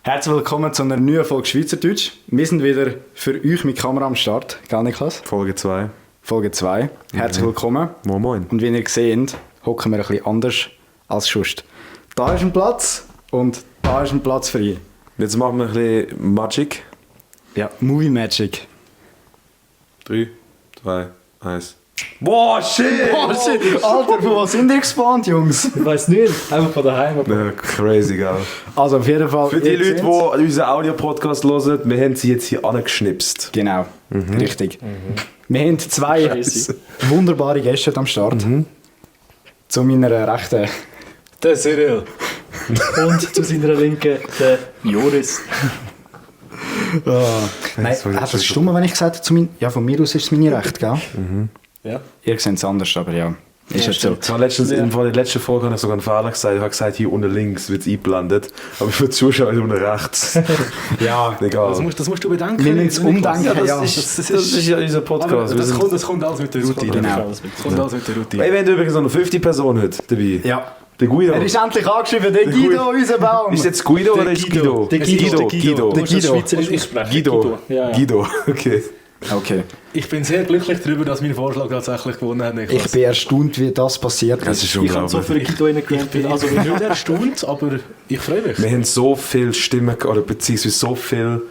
Herzlich willkommen zu einer neuen Folge Schweizerdeutsch. Wir sind wieder für euch mit Kamera am Start. Gell, Niklas? Folge 2. Folge 2. Herzlich willkommen. Moin moin. Und wie ihr seht, hocken wir ein bisschen anders als sonst. Da ist ein Platz und da ist ein Platz frei. Jetzt machen wir ein bisschen Magic. Ja, Movie Magic. 3, 2, 1. Boah, shit! Oh, shit. Alter, von was sind ihr gespannt, Jungs? Ich weiss nicht, einfach von daheim. Ja, crazy, geil. Also auf jeden Fall... Für die ihr Leute, seht's. die unseren Audio-Podcast hören, wir haben sie jetzt hier angeschnipst. Genau, richtig. Wir haben zwei Crazy. wunderbare Gäste am Start. Zu meiner Rechten. Der Cyril. Und zu seiner Linken der Joris. Nein, Das war jetzt das schon ist dumm, wenn ich gesagt habe, ja, von mir aus ist es meine Rechte, gell? Ja. Ihr seht es anders, aber ja, ist jetzt so. Das war letztens, in der letzten Folge habe ich sogar einen Fehler gesagt. Ich habe gesagt, hier unten links wird es eingeblendet. Aber für die Zuschauer unten rechts. Ja, Egal. Das musst du bedenken. wir müssen es umdenken, ja. Das ist ja unser Podcast. Wir sind- Das kommt alles mit der Routine. Genau. Das kommt alles mit der Routine. Hey, wir haben übrigens noch eine 50 Person heute dabei. Ja. Der Guido. Er ist endlich angeschrieben, der Guido, unser Baum. Ist jetzt Guido oder ist Guido? Der Guido. Guido. Du musst das Guido. Schweizerisch aussprechen. Guido. Ja, ja. Guido. Okay. Okay. Ich bin sehr glücklich darüber, dass mein Vorschlag tatsächlich gewonnen hat, Niklas. Ich bin erstaunt, wie das passiert Das ist. ist Ich habe so unglaublich. für Guido reingegeben. Also ich bin nicht erstaunt, aber ich freue mich. Wir haben so viele Stimmen oder beziehungsweise so viele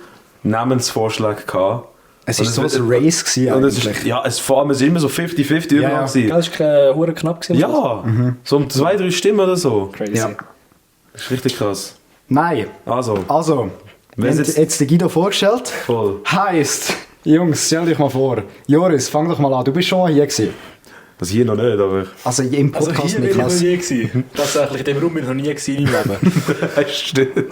Namensvorschläge gehabt. Es war Und so es- ein Race gewesen Und es eigentlich. ist, ja, vor allem es ist immer so 50-50 Ja, ja. irgendwann gewesen. Das war kein hure knapp. Ja, so um 2-3 Stimmen oder so. Crazy. Ja. Das ist richtig krass. Nein, Also, also, Wer wir ist haben jetzt- jetzt den Guido vorgestellt. voll. Heisst, Jungs, stell dich mal vor. Joris, fang doch mal an. Du bist schon mal hier gewesen. Das hier noch nicht, aber... Also im Also Podcast hier bin ich noch Niklas. nie gewesen. Tatsächlich, in dem Raum bin ich noch nie gewesen in meinem Leben. Stimmt.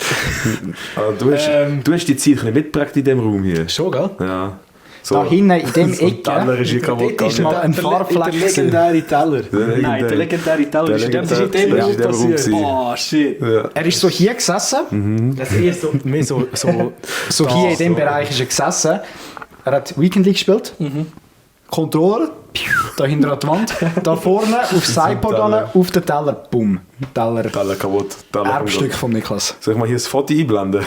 Aber du hast die Zeit ein bisschen mitgeprägt in diesem Raum hier. Schon, gell? Ja. So, Da hinten in dem so ein Teller Ecke. ist hier kaputt Dort ist gegangen. mal ein Farbfleck Der gewesen. legendäre Teller. Nein, der legendäre Teller. Der ist in dem legendäre- Raum ist in dem Raum passiert. gewesen. Oh, shit. Ja. Er ist so hier gesessen. Das ist eher so, mehr so So hier in dem Bereich ist er gesessen. Er hat Weekend League gespielt. Controller. Da hinten an die Wand. Da vorne auf Sideboard Teller. auf den Teller. Bumm. Teller. Teller kaputt. Teller Erbstück kaputt. von Niklas. Soll ich mal hier das Foto einblenden?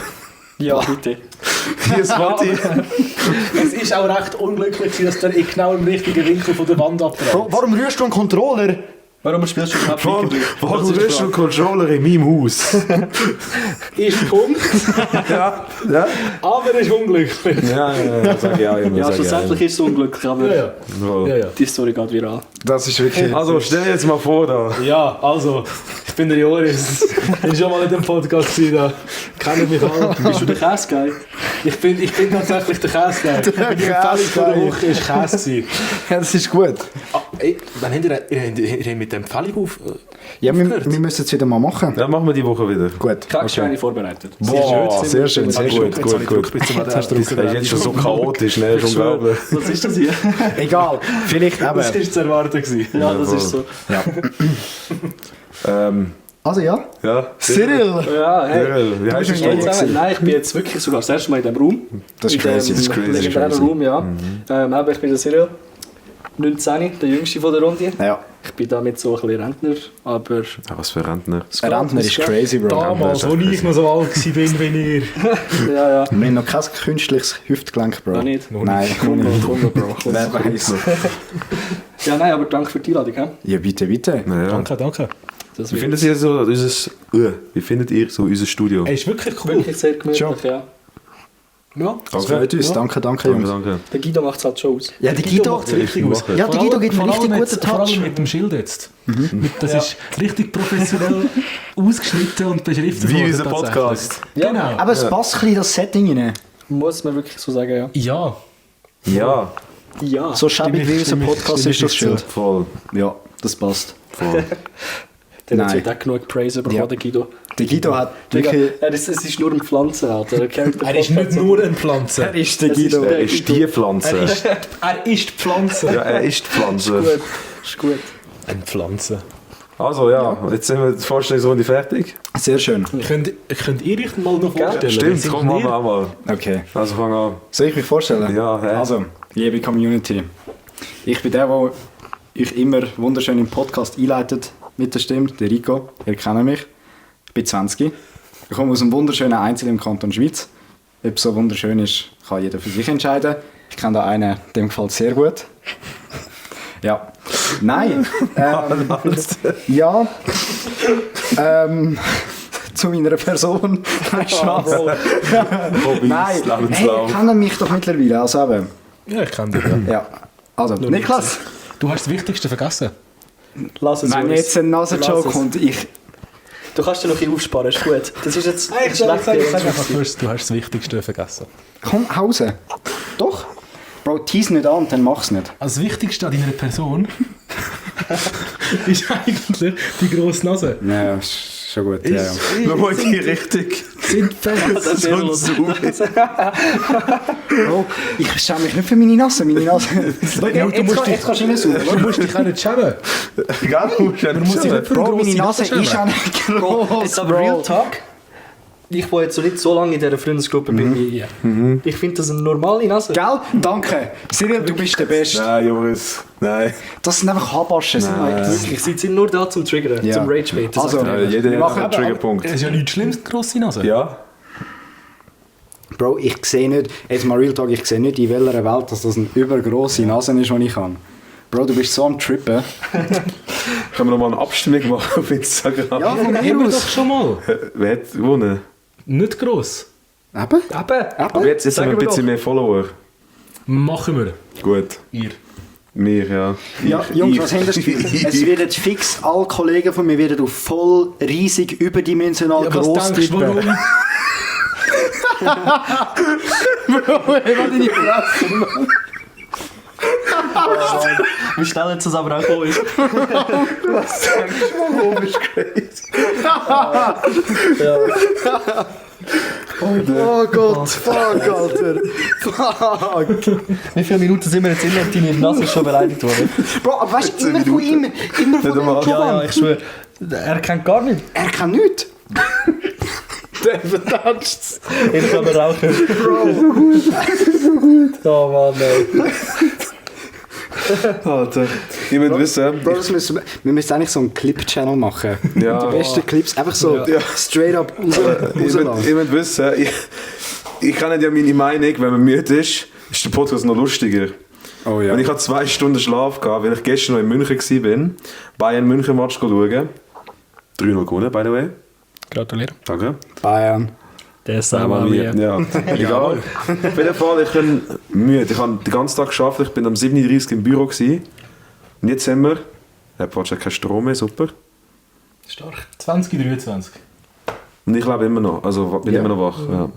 Ja, bitte. Hier das Foto. Es ist auch recht unglücklich, dass der genau im richtigen Winkel von der Wand abbrennt. Warum rührst du einen Controller? Warum spielst du knapp Warum willst du einen Controller in meinem Haus? Ist Punkt, ja. aber ist unglücklich. Ja, sag ich auch immer. Ja, sag ich auch schlussendlich ist es unglücklich, aber Ja, immer. ja. Ja, die Story geht viral. Das ist wirklich... Also, stell dir jetzt mal vor, da. ja, also, ich bin der Joris. Ich bin schon mal in dem Podcast gewesen, da kennen mich alle. Bist du der Käse-Guy? Ich bin tatsächlich der Käse-Guy. Die Empfehlung von der Woche war Käse gewesen. Ja, das ist gut. Ah, ey, wann habt ihr mit der Empfehlung auf? Ja, wir Aufgehört? müssen es wieder mal machen. Ja, machen wir die Woche wieder. Gut. Kacksteine vorbereitet. Boah, sehr schön, sehr gut, gut, gut. Bis zum Das ist jetzt schon so chaotisch, ne? Ist unglaublich. Was ist das hier? Egal. Vielleicht Das eben. war zu erwarten gewesen. Ja, das ist so. Ja. Ähm, Also ja. ja. Cyril. Ja, hey. Cyril, wie heißt bist du? ein Nein, nein, ich bin jetzt wirklich sogar das erste Mal in diesem Raum. Das ist In crazy. dem Das ist crazy. legendären crazy. Raum, ja. Aber ich bin der Cyril. 19, der jüngste von der Runde. Ja. Ich bin damit so ein bisschen Rentner, aber... Ja, was für Rentner. es Ein geht, Rentner es ist geht. crazy, Bro. Damals, als ich noch so alt war wie ihr. Ja, ja. Wir haben noch kein künstliches Hüftgelenk, Bro. Noch nicht. Nein, Komm noch nicht. noch, Bro. Komm. Wer weiß. Ja, nein, aber danke für die Einladung. He? Ja, bitte, bitte. Ja. Danke. Das Wie wird findet ihr so unser Studio? Ey, ist wirklich cool. wirklich sehr gemütlich, Schon. ja. Ja. Das freut uns. Danke, danke, Jungs. Danke. Der Guido macht es halt schon aus. Ja, der Guido. macht es richtig aus. Ja, der Guido gibt einen richtig guten Vor allem Touch. mit dem Schild jetzt. Das ist richtig professionell ausgeschnitten und beschriftet Wie worden unser tatsächlich. Podcast. Ja. Genau. Aber es passt ein bisschen in das Setting rein. Muss man wirklich so sagen, ja. Ja. Ja, Ja. So schäbig wie unser stimme ich- Podcast stimme ist das ich Schild. voll. Ja, das passt. voll. Der hat Nein. jetzt auch genug Praise bekommen, Ja. der Guido. Der Guido hat Digga, wirklich... es ist nur ein Pflanzen, Alter. Er carryt den Er ist nicht Podcast nur eine Pflanze. Er ist der Es ist Guido. der- Er ist die Pflanze. Er ist Pflanze. Ja, er ist die Pflanze. Gut, ist gut. Eine Pflanze. Also ja, jetzt sind wir die Vorstellungsrunde fertig. Sehr schön. Könnt ihr euch mal noch vorstellen? Stimmt, Sind komm, machen wir wir- auch mal. Okay. Also fang an. Soll ich mich vorstellen? Ja, hä? Also, liebe Community. Ich bin der euch immer wunderschön im Podcast einleitet mit der Stimme, der Rico. Ihr kennt mich. Ich bin 20. Ich komme aus einem wunderschönen Einzel im Kanton Schweiz. Ob es so wunderschön ist, kann jeder für sich entscheiden. Ich kenne da einen, dem gefällt es sehr gut. Ja. Nein. Ja. Zu meiner Person. Nein, Spaß. Nein. Hey, ihr kennt mich doch mittlerweile. Also eben. Ja, ich kenne dich. Ja. Ja. Also, Niklas. Du hast das Wichtigste vergessen. Lass es, Wenn Joris. jetzt ein Nasenjoke Lass es. kommt, ich... Du kannst dir noch ein bisschen aufsparen, ist gut. Das ist jetzt Ich sag schlecht. einfach first, du hast das Wichtigste vergessen. Komm, Hause. Doch. Bro, tease nicht an, dann mach's nicht. Also das Wichtigste an deiner Person ist eigentlich die grosse Nase. Ja, ist schon gut. Ja, ja. Nochmal in die Richtung. Sind Fans. Das ist Sonst Bro, ich schäme mich nicht für meine Nase. Meine Nase... jetzt kannst du reinsuchen. Du musst dich auch nicht schämen. Egal, du musst ja Man muss sich nicht für eine Bro, meine grosse Nase Nase ist schämen. auch nicht Bro, groß. jetzt aber Real Talk. Ich, der jetzt so nicht so lange in dieser Freundesgruppe bin wie ihr. Ich finde das eine normale Nase. Gell? Danke. Cyril, du bist der Beste. Nein, Joris. Nein. Das sind einfach Habaschen. Wirklich, sie sind nur da zum Triggern, Ja. zum Rage-Bait. Das Also, sagt er. Jeder wir hat machen einen Triggerpunkt. Es ist ja nichts Schlimmes, grosse Nase. Ja. Bro, ich sehe nicht, jetzt mal Real Talk, ich sehe nicht, in welcher Welt dass das eine übergrosse Nase ist, die ich habe. Bro, du bist so am Trippen. Können wir noch mal eine Abstimmung machen auf Instagram? Ja, von Haben mir wir aus. doch schon mal. Wer hat gewonnen? Nicht gross. Eben? Aber jetzt haben wir ein bisschen mehr Follower. Machen wir. Gut. Ihr. Wir, ja. Ja, Jungs, was haben das? Es werden fix alle Kollegen von mir werden auf voll riesig überdimensional Ja, was gross denkst du, warum? Wie schnell jetzt das aber auch gekommen ist. Oh Gott, fuck, Alter. Fuck. Wie viele Minuten sind wir jetzt in und deine Nase ist schon beleidigt worden? Bro, aber weißt du, immer von ihm, immer von einmal. dem Ja, ich schwöre. Er kennt gar nicht. Er kann nichts. Der vertatscht. Ich kann mir rauchen. Oh Mann, ey. Alter. Ihr müsst wissen, Bro, wir müssen eigentlich so einen Clip-Channel machen. Ja. Die besten Clips, einfach so straight up rauslassen. ihr müsst wissen, ich kann ja meine Meinung, wenn man müde ist der Podcast noch lustiger. Oh ja. Und ich hatte 2 Stunden Schlaf gehabt, weil ich gestern noch in München war, Bayern München Match schauen. 3-0 gewonnen, by the way. Gratuliere. Danke. Bayern. Der ist Einmal mir. Ja, egal. Auf jeden Fall, ich bin müde. Ich habe den ganzen Tag geschafft. Ich bin am 7:30 Uhr im Büro gewesen. Und jetzt haben wir... Ich habe fast keinen Strom mehr, super. Stark. 2023. Und ich lebe immer noch. Also bin Ja. immer noch wach. Ja.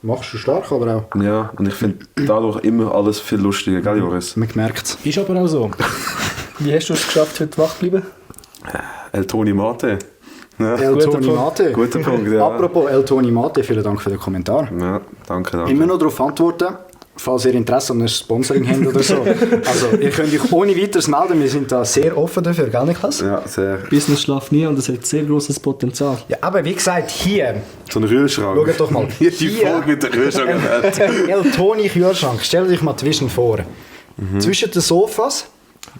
Machst du stark, aber auch. Ja, und ich finde dadurch immer alles viel lustiger, gell, Joris? Man merkt es. Ist aber auch so. Wie hast du es geschafft, heute wach zu bleiben? El Toni Mate. Ja. El Toni Mate. Guter Punkt, ja. Apropos El Toni Mate, vielen Dank für den Kommentar. Ja, danke. Immer noch darauf antworten, falls ihr Interesse an einem Sponsoring habt oder so. Also, ihr könnt euch ohne weiteres melden, wir sind da sehr offen dafür, gell Niklas? Ja, sehr. Business schlaft nie und es hat sehr grosses Potenzial. Ja, aber wie gesagt, hier, So ein Rührschrank. schaut doch mal. Hier die Folge mit der Rührschrank erwähnt. El Toni Kühlschrank, stellt euch mal die Vision vor. Zwischen den Sofas,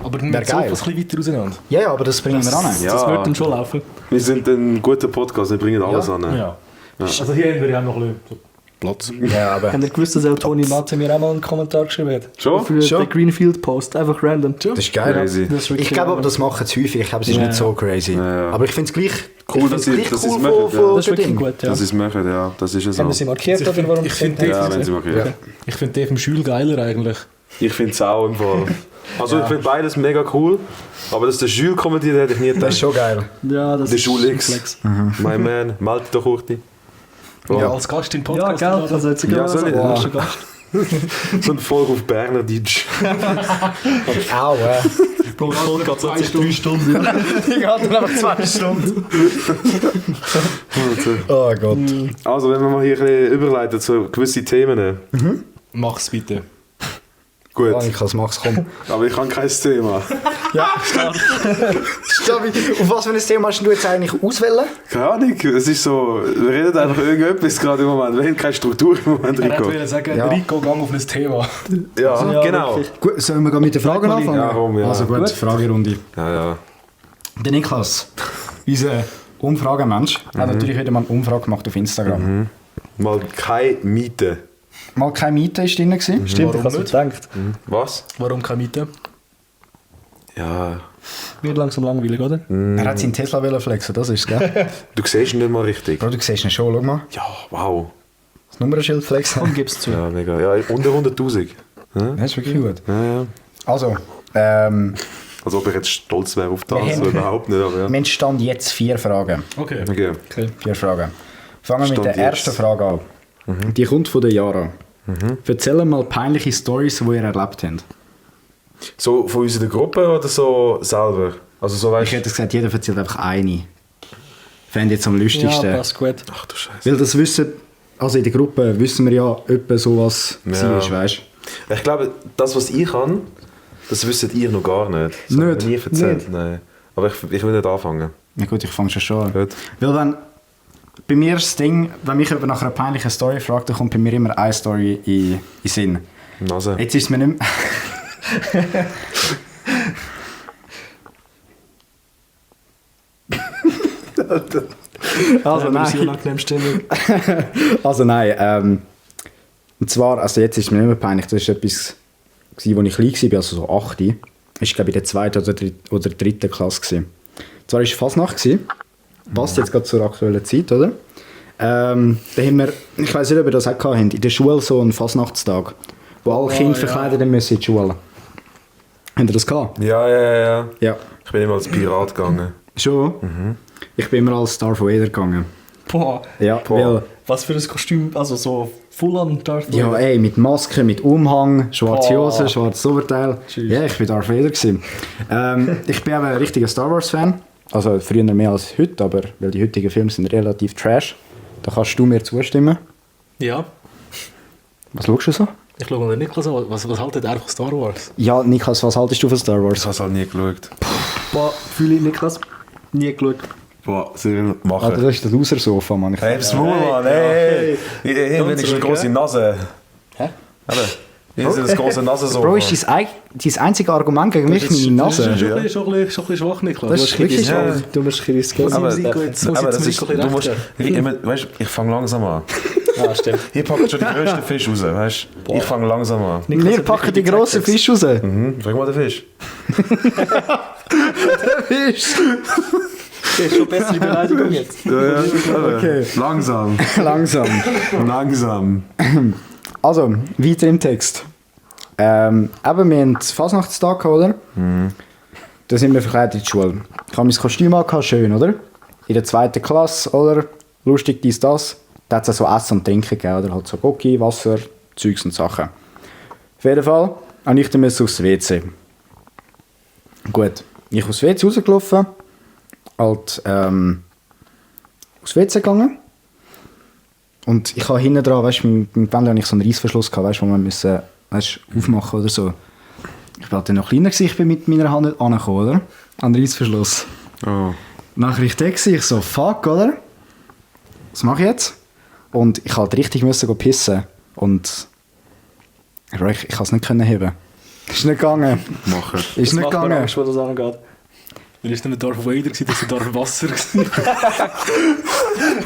Aber Wär nicht so geil. ein bisschen weiter auseinander. ja, aber das bringen wir an. Ja. Das wird dann schon laufen. Wir sind ein guter Podcast, wir bringen alles an. Ja. Also hier haben wir ja noch ein bisschen Platz. Ja, aber Habt ihr gewusst, dass El Toni Mate mir auch mal einen Kommentar geschrieben hat? Schon? Für Schon? den Greenfield-Post, einfach random. das ist geil. Crazy. Das ist wirklich Ich glaube aber, das machen sie häufig. Ich glaube, es ist nicht so crazy. Ja. Aber ich finde es gleich Cool, ich dass find's sie- gleich dass sie es cool machen, von, ja. von Das ist wirklich Ding. gut, ja. Das ist machen, ja. Das ist es Haben auch. wir sie markiert oder warum? Ich finde Ja, wenn sie machen. okay. Ich find den vom Schül geiler eigentlich. Ich finde es auch im Fall. Also ich finde beides mega cool, aber dass der Jules kommentiert, hätte ich nie Das ist gedacht. schon geil. Ja, das Der ist Jules X. Flex. My man, melde dich doch kurti. Ja, als Gast in Ja, Podcast. gell, das hat sogar Ja, so nicht. was sagen. Gast. So eine Folge auf Berner Deutsch. Au, Bro, das Podcast hat sich 3 Stunden. Die geht dann einfach 2 Stunden. Oh Gott. Also wenn wir mal hier ein bisschen überleiten zu gewissen Themen. Mach's bitte. Gut, Niklas, mach's, komm. aber ich habe kein Thema. Ja, Stabi, auf was für ein Thema hast du jetzt eigentlich auswählen? Keine Ahnung, es ist so, wir reden einfach irgendetwas gerade im Moment. Wir haben keine Struktur im Moment, Er Rico. wollte sagen, Ja. Rico, gang auf ein Thema. Ja, Ja, genau. wirklich. Gut, sollen wir mit den Fragen anfangen? Ja, komm, ja. Also gut, Fragerunde. Ja, ja. Der Niklas, Unser Umfragemensch. Hat natürlich wieder mal eine Umfrage gemacht auf Instagram. Mal keine Miete. Mal keine Miete ist drin gewesen. Stimmt, ich Warum habe es gedacht. Was? Warum keine Miete? Ja. Wird langsam langweilig, oder? Er hat seinen Tesla wollen flexen, das ist es, gell? Du siehst ihn nicht mal richtig. Bro, du siehst ihn schon, schau mal. Ja, wow. Das Nummernschild flexen. Und gib's zu. Ja, mega. Ja, unter 100'000. Ja, Das ist wirklich gut. ja. Also, Als ob ich jetzt stolz wäre auf das, Wir haben- so überhaupt nicht, aber ja. wir stand jetzt 4 Fragen. Okay. Okay. 4 Fragen. Fangen wir mit Stand der ersten jetzt. Frage an. Die kommt von der Yara. Erzähl mal peinliche Stories, die ihr erlebt habt. So von uns in der Gruppe oder so selber? Also so Ich weißt hätte gesagt, jeder erzählt einfach eine. Fände ich jetzt am Ja, lustigsten. passt gut. Ach du Scheiße. Weil das wissen, also in der Gruppe wissen wir ja, etwa sowas Ja. ist, weißt Ich glaube, das, was ich kann, das wisst ihr noch gar nicht. Das Nicht? habe ich nie erzählt. Nein. Aber ich will nicht anfangen. Na gut, ich fange schon an. Gut. Weil wenn, bei mir ist das Ding, wenn mich jemand nach einer peinlichen Story fragt, dann kommt bei mir immer eine Story in Sinn. Nase. Jetzt ist es mir nicht mehr... Also Das ist eine nein. unangenehme Stimmung. Also nein, und zwar, also jetzt ist es mir nicht mehr peinlich, das war etwas, gewesen, wo ich klein war, also so 8. Ich glaube in der 2. oder 3. Klasse. Gewesen. Zwar war es Fasnacht, gewesen. Passt jetzt gerade zur aktuellen Zeit, oder? Da haben wir, ich weiß nicht, ob ihr das auch hatten, in der Schule so einen Fasnachtstag, wo alle Kinder verkleidet müssen in die Schule. Habt ihr das gehabt? Ja. Ja. Ich bin immer als Pirat gegangen. Schon? Ich bin immer als Darth Vader gegangen. Boah, Ja, weil... was für ein Kostüm, also so full-on Darth Ja, Vader. ey, mit Maske, mit Umhang, schwarze Oh. Hose, schwarzes Oberteil. Ja, ich war Darth Vader gewesen. Ich bin eben ein richtiger Star Wars-Fan. Also früher mehr als heute, aber weil die heutigen Filme sind relativ trash. Da kannst du mir zustimmen. Ja. Was schaust du so? Ich schaue mal den Niklas an. Was haltet er von Star Wars? Ja, Niklas, was haltest du von Star Ich Wars? habe es halt nie geschaut. Boah, fühle ich Niklas. Nie geschaut. Boah, soll ich machen? Alter, das ist das Loser-Sofa, Mann. Hey, das Maul, Mann, hey! Ich habe wenigstens eine grosse Nase. Hä? Oder? Ich habe eine grosse Nase so. Bro, ist dein einzige Argument gegen mich meine Nase? Das ist schon ein bisschen schwach, Niklas. Das ist wirklich so. Ja. Du musst riskieren. Aber, Musik gut. Muss aber jetzt das ist, Mikro ein bisschen du musst, rechter. weißt, ich fange langsam an. Ah, stimmt. Hier packt schon die grössten Fisch raus, weißt du? Ich fange langsam an. Wir packen die grossen Fische raus. Frag mal den Fisch. Fisch! Das ist schon bessere Beleidigung jetzt. Ja, Okay. Langsam. Langsam. Langsam. Also, weiter im Text. Eben, wir haben den Fasnachtstag, oder? Da sind wir verkleidet in die Schule. Ich habe mein Kostüm angehabt, schön, oder? In der 2. Klasse, oder? Lustig, dies, das. Da hat es so Essen und Trinken gegeben, oder? Halt so Gocki, Wasser, Zeugs und Sachen. Auf jeden Fall habe ich dann aufs WC. Gut, ich aufs WC rausgelaufen, halt aufs WC gegangen. Und ich habe hinten dran, weißt du, mit dem Pendel habe ich so einen Reissverschluss gehabt, weißt du, wo man müssen, weißt, aufmachen oder so. Ich war dann noch kleiner gewesen, ich bin mit meiner Hand nicht angekommen, oder? An den Reissverschluss. Oh. Nachher ich da gewesen, ich so, fuck, oder? Was mache ich jetzt? Und ich halt richtig müssen pissen. Und ich kann es nicht können heben. Ist nicht gegangen. Machen. Ist nicht gegangen. Angst, wo das angeht. Wer ist denn der Darth Vader gewesen? Das war Darth Wasser gewesen.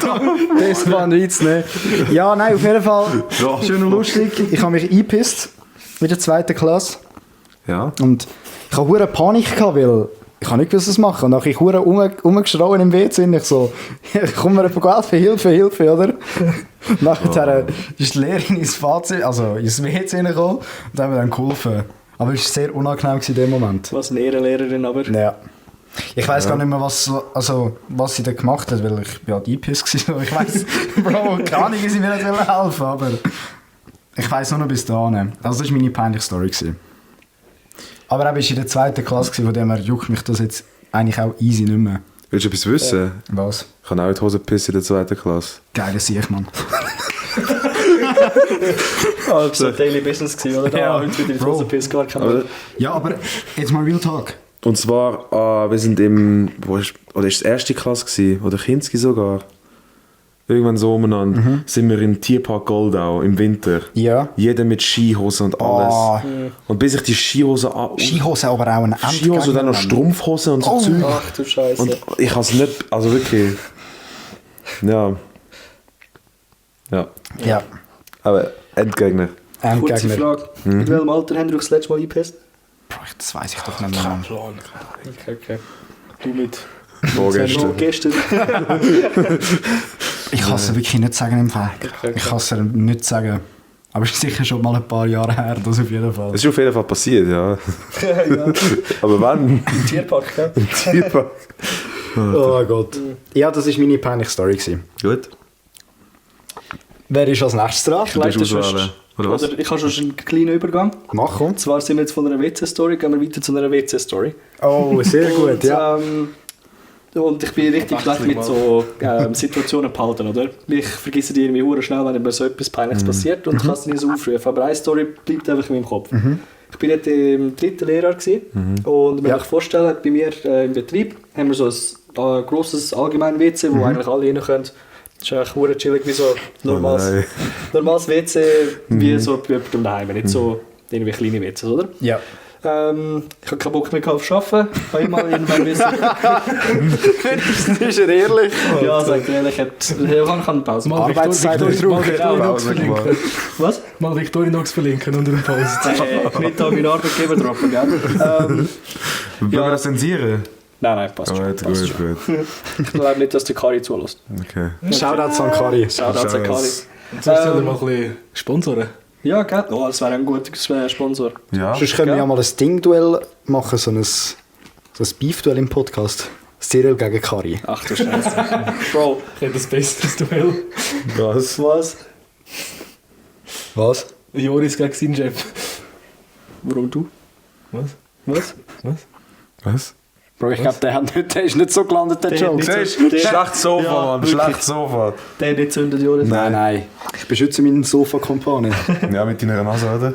Das war ein Witz, ne? Ja, nein, auf jeden Fall. Ja. Schön und lustig. Ich habe mich eingepisst mit der 2. Klasse. Ja? Und ich hatte hure Panik, gehabt, weil ich habe nicht gewusst, was machen. Und dann habe ich hure rumgeschrauen im WC und ich so, komm mir jemand Hilfe, Hilfe, oder? Nachher ist die Lehrerin ins Fazit, also ins WC gekommen und haben mir dann geholfen. Aber es war sehr unangenehm in dem Moment. Was eine Ehrenlehrerin, aber. Ja. Ich weiss gar nicht mehr, was sie da gemacht hat, weil ich halt eingepisst war. Ich weiss, Bro, keine Ahnung, wie sie mir nicht helfen, aber ich weiss nur noch bis dahin. Also das war meine peinliche Story. Aber er war in der 2. Klasse, von dem her juckt mich das jetzt eigentlich auch easy nicht mehr. Willst du etwas wissen? Was? Ich habe auch in die Hose gepisst in der 2. Klasse. Geiler Sieg, Mann. Das war Daily Business, gewesen, oder? Ja. Heute wieder in die Bro. Hose piss gar kein Aber, Ja, aber jetzt mal Real Talk. und zwar, wir sind im, oder ist es 1. Klasse gewesen? Oder Kinski sogar? irgendwann so umeinander, sind wir im Tierpark Goldau im Winter. Ja. Jeder mit Skihose und alles. Ah. Und bis ich die Skihose Skihose aber auch eine Skihose und dann noch Strumpfhose und so Zeug. Ach du Scheiße. Und ich habe es nicht, also wirklich. Ja. Ja. Ja. Aber Endgegner. Kurze Endgegner. Frage. In welchem Alter haben wir das letzte Mal eingepisst? Bro, das weiss ich doch nicht mehr. Plan. Okay. Du mit. Vorgestern. Gestern. Ich kann es wirklich nicht sagen im Fall. Okay. Ich kann es nicht sagen. Aber es ist sicher schon mal ein paar Jahre her, das auf jeden Fall. Es ist auf jeden Fall passiert, ja. Ja. Aber wann? Im Tierpark, gell? Im Tierpark. Oh Gott. Ja, das war meine peinliche Story. Gut. Wer ist als nächstes dran? Du darfst Vielleicht ist auswählen. Oder was? Oder ich habe schon einen kleinen Übergang. Mach, komm. Und zwar sind wir jetzt von einer WC-Story, gehen wir weiter zu einer WC-Story. Oh, sehr gut, ja. Und ich bin richtig schlecht mit so Situationen behalten, oder? Ich vergesse die irgendwie hure schnell, wenn mir so etwas Peinliches passiert und kann es nicht so aufrufen. Aber eine Story bleibt einfach in meinem Kopf. Ich war dort im 3. Lehrjahr und wenn Ja. ich euch vorstellen, bei mir im Betrieb haben wir so ein grosses allgemein-WC, wo eigentlich alle rein können. Das ist eigentlich hure chillig, wie so nein. normales WC, wie so bei jemandem daheim, nicht so irgendwie kleine WCs, oder? Ja. Ich habe keinen Bock mehr auf Arbeiten. Ich habe immer irgendwann wissen. Ist er ehrlich? Ja, sagt er ehrlich, ich kann eine Pause machen. Arbeitszeit Mal Druck. Victorinox verlinken. Was? Mal Victorinox verlinken unter dem Post. Nicht an meinen Arbeitgeber droppen, gell? Wollen wir Ja. das zensieren? Nein, passt Oh, schon. gut, Passt schon. gut. Ich glaube nicht, dass der Kari zulässt. Okay. Shoutouts an Kari. Shoutouts an Kari. Jetzt sollst du mal ein bisschen sponsoren. Ja, gell? Oh, das wäre ein guter Sponsor. Ja. Sonst können wir ja mal ein Ding-Duell machen, so ein Beef-Duell im Podcast. Cyril gegen Kari. Ach du Scheiße. Bro, Ich hätte das besseres Duell. Was? was? Was? Joris gegen seinen Chef. Warum du? Was? Was? Was? Was? Bro, ich glaube, der ist nicht so gelandet, der Der Joke. nicht so- Siehst du? Der- Schlecht Sofa, Ja, Mann. wirklich. Schlecht Sofa. Der nicht zündet, Joris. Nein. Ich beschütze meinen Sofa-Kompane. Ja, mit deiner Nase, oder?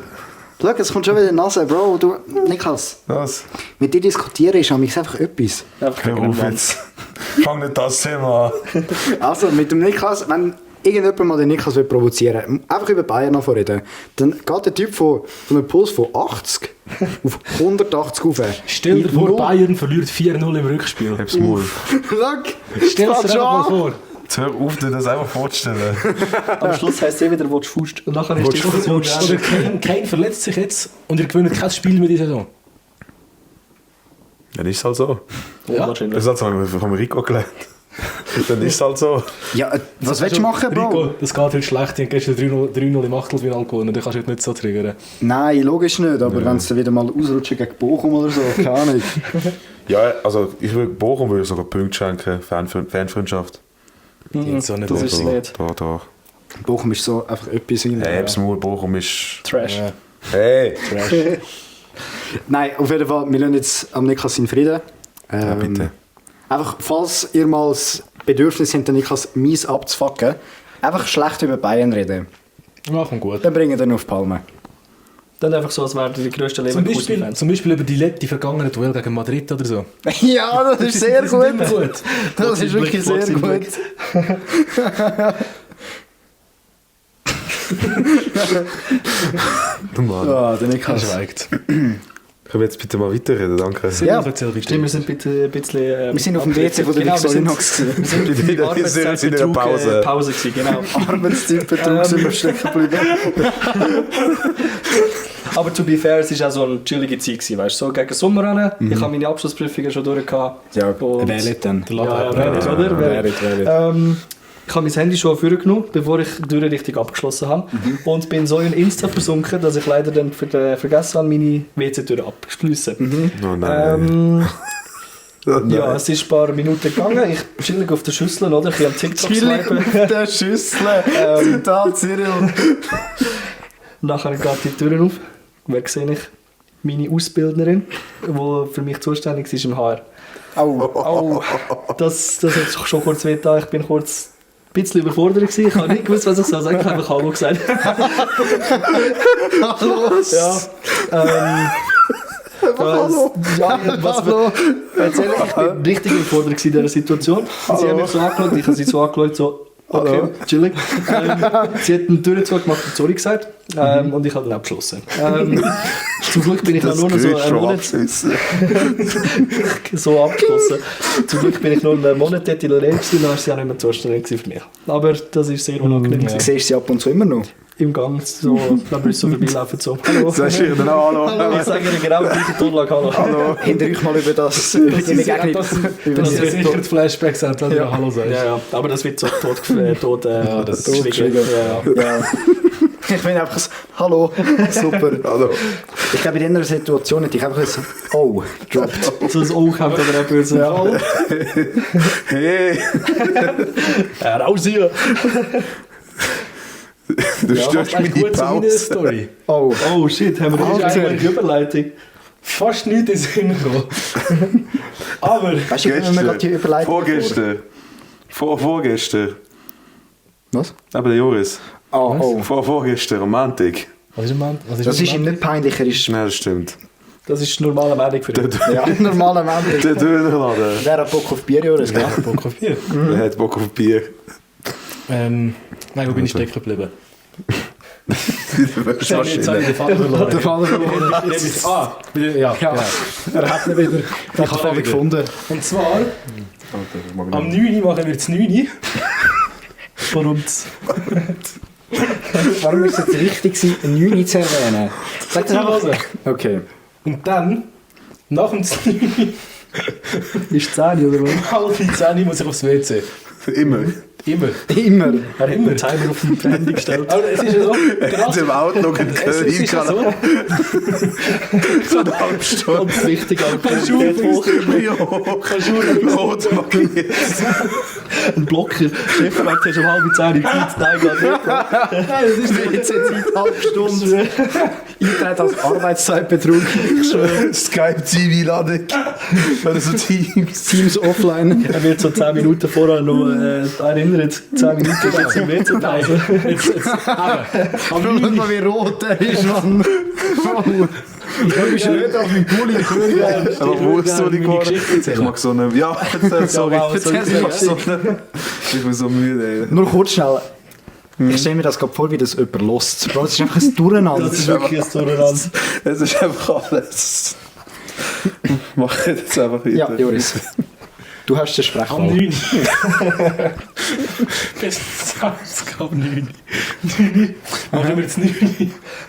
Schau, es kommt schon wieder in die Nase, Bro. Du, Niklas, Was? mit dir diskutieren ist einfach etwas. Einfach Hör gegen auf den Mann. jetzt. Fang nicht das Thema an. Also, mit dem Niklas, wenn irgendjemand mal den Niklas will provozieren, einfach über Bayern noch reden, dann geht der Typ von einem Puls von 80 auf 180 auf. Stell dir In vor, null- Bayern verliert 4-0 im Rückspiel. Hab's Maul. Schau, Stell dir fällt das schon einfach mal an. vor. Jetzt hör auf, dir das einfach vorzustellen. Am Schluss heisst es eh wieder, willst du Faust. Und nachher ist die Diskussion Oder kein verletzt sich jetzt und ihr gewinnt kein Spiel mehr diese Saison. Dann ist es halt so. unwahrscheinlich. Das hat es vom Rico gelernt. Dann ist es halt so. Ja, was willst du machen, Bro? Rico, das geht heute schlecht. Die haben gestern 3-0 im Achtelfinale gewonnen. Du kannst heute nicht so triggern. Nein, logisch nicht, aber wenn es dann wieder mal ausrutschen gegen Bochum oder so, keine Ahnung. Ja, also ich würde Bochum würde sogar Punkte schenken. Fanfreundschaft. Jetzt so nicht Das so. ist es nicht. Da. Bochum ist so einfach etwas in Hey, hab's Maul, Bochum ist... Trash. Ja. Hey! Nein, auf jeden Fall, wir lassen jetzt am Niklas in Frieden. Ja, bitte. Einfach, falls ihr mal das Bedürfnis habt, den Niklas mies abzufucken, einfach schlecht über Bayern reden. Wir machen gut. Dann bringen wir ihn auf die Palme. Dann einfach so, als wären die grössten Leverkusen-Fans. Zum Beispiel über die vergangenen Duell gegen Madrid oder so. Ja, das ist sehr Die sind immer gut. Das ist wirklich sehr gut. Du Mann. Ja, der Niklas. Schweigt. Können wir jetzt bitte mal weiterreden, danke. Ja. Erzähl bitte. Stimmt, wir sind bitte ein bisschen... Wir sind auf dem WC von der Genau, wir sind- Victorinox gewesen. Wir sind Wir sind in der Pause. Pause gewesen, genau. Arbeitszeitbetrug sind wir stecken geblieben. Aber to be fair, es war auch so eine chillige Zeit gewesen, weißt du, so gegen Sommer ran. Ich habe meine Abschlussprüfungen schon durch gehabt. Ja, Und- wer nicht denn? Der Ja, Laden wer nicht, oder? Wer nicht. Ich habe mein Handy schon vorgenommen, bevor ich die Tür richtig abgeschlossen habe. Und bin so in Insta versunken, dass ich leider dann vergessen habe, meine WC-Tür abzuschliessen. Oh nein. Oh nein. Ja, es ist ein paar Minuten gegangen. Ich chillig auf der Schüssel, oder? Ich am TikTok swipen. der Schüssel. Zitat Cyril. Nachher geht die Tür auf. Wer sehe ich? Meine Ausbildnerin, die für mich zuständig ist im HR. Au. Das hat schon kurz wehgetan. Ich bin kurz ein bisschen überfordert gewesen. Ich habe nicht gewusst, was ich soll sagen. Ich habe einfach Hallo gesagt. Hallo. Ja. Erzähl, ich bin richtig überfordert in dieser Situation. Sie haben mich so angeschaut, ich habe sie so angeschaut, so, Okay, chillig. Sie hat einen Türenzug gemacht und sorry gesagt. Und ich habe dann abgeschlossen. Zum Glück bin ich noch nur so einen Monat so abgeschlossen. Zum Glück bin ich nur einen Monat dort in der Lehre gewesen, dann war sie auch nicht mehr zuständig für mich. Aber das ist sehr unangenehm. Ja. Siehst du sie ab und zu immer noch? Im Gang, so, wenn wir so vorbeilaufen, so, hallo. Sagst du ihr dann auch Hallo? Ich sage ihr genau die Tonlage, hallo. Hinter euch mal über das, über die Begegnung. Das ist sicher die Flashbacks sind, wenn du Hallo sagst. Ja, aber das wird so tot das ist geschwiegen. Ja. Ich finde einfach so, hallo, super. Hallo. Ich glaube, in dieser Situation hätte ich einfach so, oh, droppt. So ein O kommt aber auch böse. Ja. Hey! Raus hier! Du störst eine meine gute Pause. Story. Oh, Oh shit, haben wir Alter. das eigentlich eine Überleitung? Fast nichts in den Sinn gekommen. Aber weißt du, wenn wir gerade die Überleitung... Vorgestern. Was? Aber der Joris. Oh. Vorgestern, Romantik. was ist ein Mann? Das ist ihm nicht peinlicher, ist... Nein, das stimmt. Das ist normale Meldung für dich. Ja, normaler Mensch. Der Dönerladen. Wer hat Bock auf Bier, Joris? Gell? Bock auf Bier. Der hat Bock auf Bier. Nein, wo bin ich stecken geblieben? Die Jetzt habe ich den Fall verloren. Der Fall verloren. Ja. Er hat ihn wieder. Ich habe ihn gefunden. Und zwar, am 9. machen wir das 9. Warum? Warum ist es jetzt wichtig gewesen, einen 9 zu erwähnen? Sag das einfach. Zuhören. Okay. Und dann, nach dem 9, Ist 10 oder was? halb 10 muss ich aufs WC. Immer. Immer. Immer. Er hat den Timer auf den Handy gestellt. Aber es ist ja so, Er hat im Outlook einen es ist ja so, so eine halbe Stunde. Ganz wichtig, aber Schulfrist. hoch. Rot markiert. Ein Blocker. Chef fragt, hast du um halb 10 die Zeit? Nein, gar nicht. nein, das ist Jetzt sind halbe Stunde. Eintritt als Arbeitszeitbetrug. Skype TV-Ladung. Oder so Teams. Teams offline. Er wird so 10 Minuten vorher noch erinnert. 10 Minuten jetzt im WC-Pause. aber am Schau 9. mal, wie rot er ist, Mann. Ich habe mich nicht auf meinen Pulli gehört. Aber wo ist so die Karte? Ich mag so eine... Ja, sorry. wow, sorry. Ich mag so eine... Ich bin so müde, ey. Nur kurz schnell. Ich stelle mir das gerade vor, wie das jemand lost. Bro, das ist einfach ein Durcheinander. Das ist wirklich ein Durcheinander. Es ist einfach alles... Mach jetzt einfach weiter. Ja, Joris. Du hast den Am Sprechwahl. 9. Bis 20 am 9. 9. Machen wir das 9.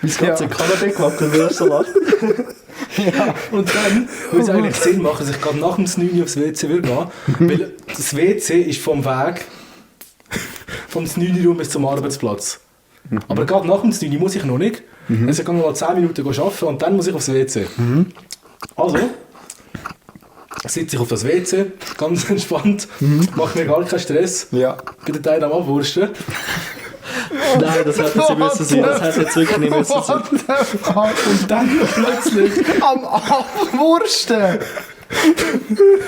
Mein ganze Kanapé gemacht und du hast so lacht. Und dann würde es eigentlich Sinn machen, dass ich gerade nach dem 9 aufs WC will gehen. Weil das WC ist vom Weg vom 9 Raum bis zum Arbeitsplatz. Aber gerade nach dem 9 muss ich noch nicht. Also ich kann mal 10 Minuten arbeiten und dann muss ich aufs WC. Also sitze ich auf das WC, ganz entspannt, mache mir gar keinen Stress, Ja. bin den Teil am Abwursten. Nein, das hätte jetzt nicht müssen sein. Das hätte jetzt wirklich nicht müssen sein. Und dann plötzlich, Am Abwursten!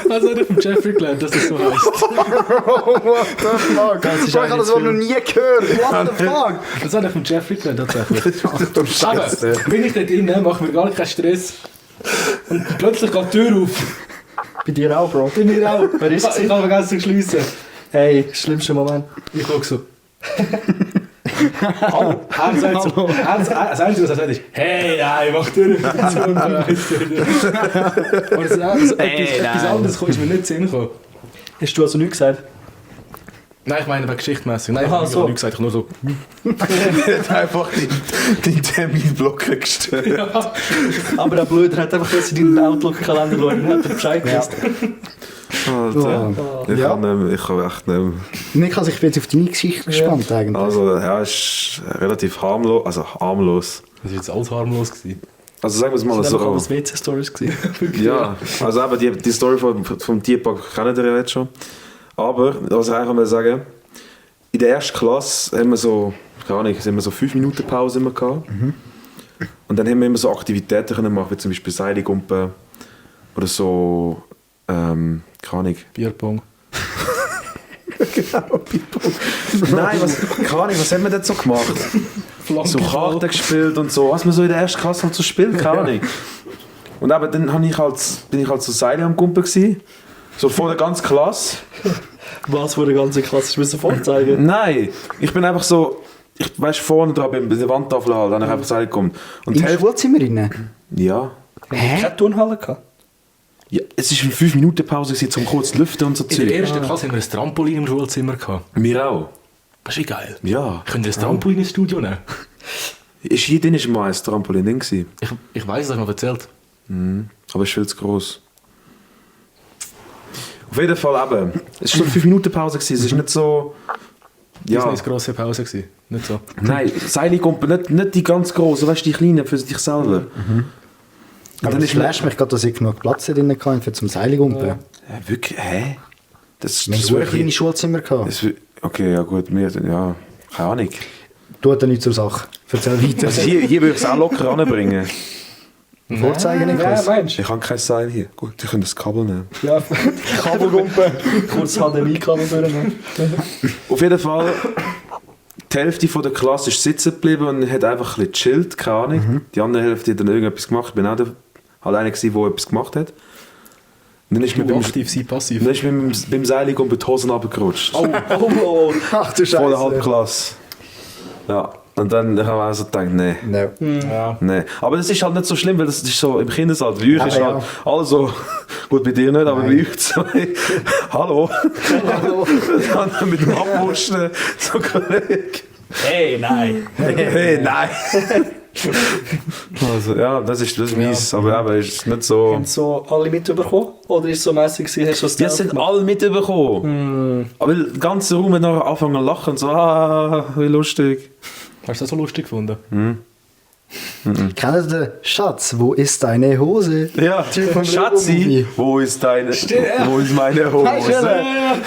also habe ich von Jeffrey gelernt, dass das so heisst. What the fuck? Das ist Ich habe das Wort noch nie gehört. What the fuck? Das habe ich von Jeffrey gelernt, tatsächlich. Aber bin ich dort drin, mache mir gar keinen Stress. Und plötzlich geht die Tür auf. Bei dir auch, Bro. Bei mir auch. Wer ist es? Ich habe vergessen zu schliessen. Hey, schlimmster Moment. Ich gucke so. Hallo. Er sagt so. Das Einzige, was er sagt, ist: Hey, nein, mach Tür auf. Aber etwas anderes ist mir nicht in den Sinn gekommen. Hast du also nichts gesagt? Nein, ich meine, geschichtmäßig. Nein, ich Aha, habe so. nichts gesagt, ich nur so. Er hat einfach den Terminblocker gestellt. Ja. Aber der Blöder hat einfach jetzt in deinen Outlook-Kalender geschaut und hat dir Bescheid gewusst. Alter. Ich Ja. kann echt nicht mehr. Nick, ich bin jetzt auf deine Geschichte gespannt eigentlich. Also, ja, es ist relativ harmlos. Also, harmlos. Das war jetzt alles harmlos gewesen. Also, sagen wir es mal Das waren einfach so. alles WC-Stories gewesen. Ja, also eben die Story vom Tierpark kennen wir ja jetzt schon. Aber, was ich eigentlich mal sagen, in der ersten Klasse haben wir so, keine Ahnung, haben wir so 5 Minuten Pause immer gehabt. Und dann haben wir immer so Aktivitäten können machen, wie zum Beispiel Seilgumpen oder so, keine Ahnung. Bierpong. Genau, Bierpong. Nein, keine Ahnung, was haben wir denn so gemacht? So Karten gespielt und so, was man so in der ersten Klasse halt so spielt, keine Ahnung. Und eben, dann bin ich halt so Seile am Gumpen gewesen. So vor der ganzen Klasse. Was für eine ganze Klasse müssen vorzeigen? Nein, ich bin einfach so... Ich weißt vorne dran bei der Wandtafel halt, dann habe ich einfach Seil gekommen. Und die Im Hälfte... Schulzimmer rein? Ja. Keine Turnhalle gehabt? Ja, es war eine 5-Minuten-Pause gewesen, um kurz zu lüften und so In der Zeug. ersten Klasse haben wir ein Trampolin im Schulzimmer gehabt. Wir auch. Das ist wie geil. Ja. Könnt ihr ein Trampolin ins Studio nehmen? Hier drin war mal ein Trampolin gewesen. Ich weiss, das hast du mir erzählt. Aber es ist viel zu gross. Auf jeden Fall eben. Es war so eine 5-Minuten-Pause gewesen, es ist nicht so... Ja. Das war Ja. eine grosse Pause. Gewesen. Nicht so. Nein, Seilgumpen, nicht die ganz grossen, weißt du, die kleinen für dich selber. Und Aber dann es ist mir... flasht mich gerade, dass ich genug Platz drin hatte für zum Seilgumpen. Ja, wirklich? Hä? Das Wir haben so ein kleines Schulzimmer gehabt. Okay, ja gut, ja, keine Ahnung. Tut da nichts zur Sache. Erzähl weiter. Also hier würde ich es auch locker anbringen. Vorzeigen nicht was? meinst Ich habe kein Seil hier. Gut, ich könnte das Kabel nehmen. Ja, Kabelgumpen. Kurz HDMI-Kabel durchnehmen. Auf jeden Fall, die Hälfte von der Klasse ist sitzen geblieben und hat einfach ein bisschen chillt, keine Ahnung. Die andere Hälfte hat dann irgendetwas gemacht. Ich bin auch halt einer gewesen, der etwas gemacht hat. Und dann ist mir Du beim, aktiv, sie passiv. dann ist mir beim Seiling um die Hosen runtergerutscht. Oh. Ach du Vor der Scheiße. Halbklasse. Ja. Und dann habe ich auch so gedacht, nee. No. Ja. Nee. Aber das ist halt nicht so schlimm, weil das ist so im Kindesalter. Bei euch Aber ist ja. halt alles so, gut bei dir nicht, aber bei euch zwei. Hallo. Dann mit dem Abwurschen, so Kollege. Hey, nein. Hey, nein. Also, ja, das ist mies, aber es ist nicht so. Haben so alle mitbekommen? Oder ist es so mäßig gewesen, hast du das Die sind alle mitbekommen. Aber der ganze Raum hat nachher angefangen zu lachen und so, wie lustig. Hast du das so lustig gefunden? Kennt ihr den Schatz? Wo ist deine Hose? Ja, Typ vom Schatzi, Lego-Movie. wo ist meine Hose?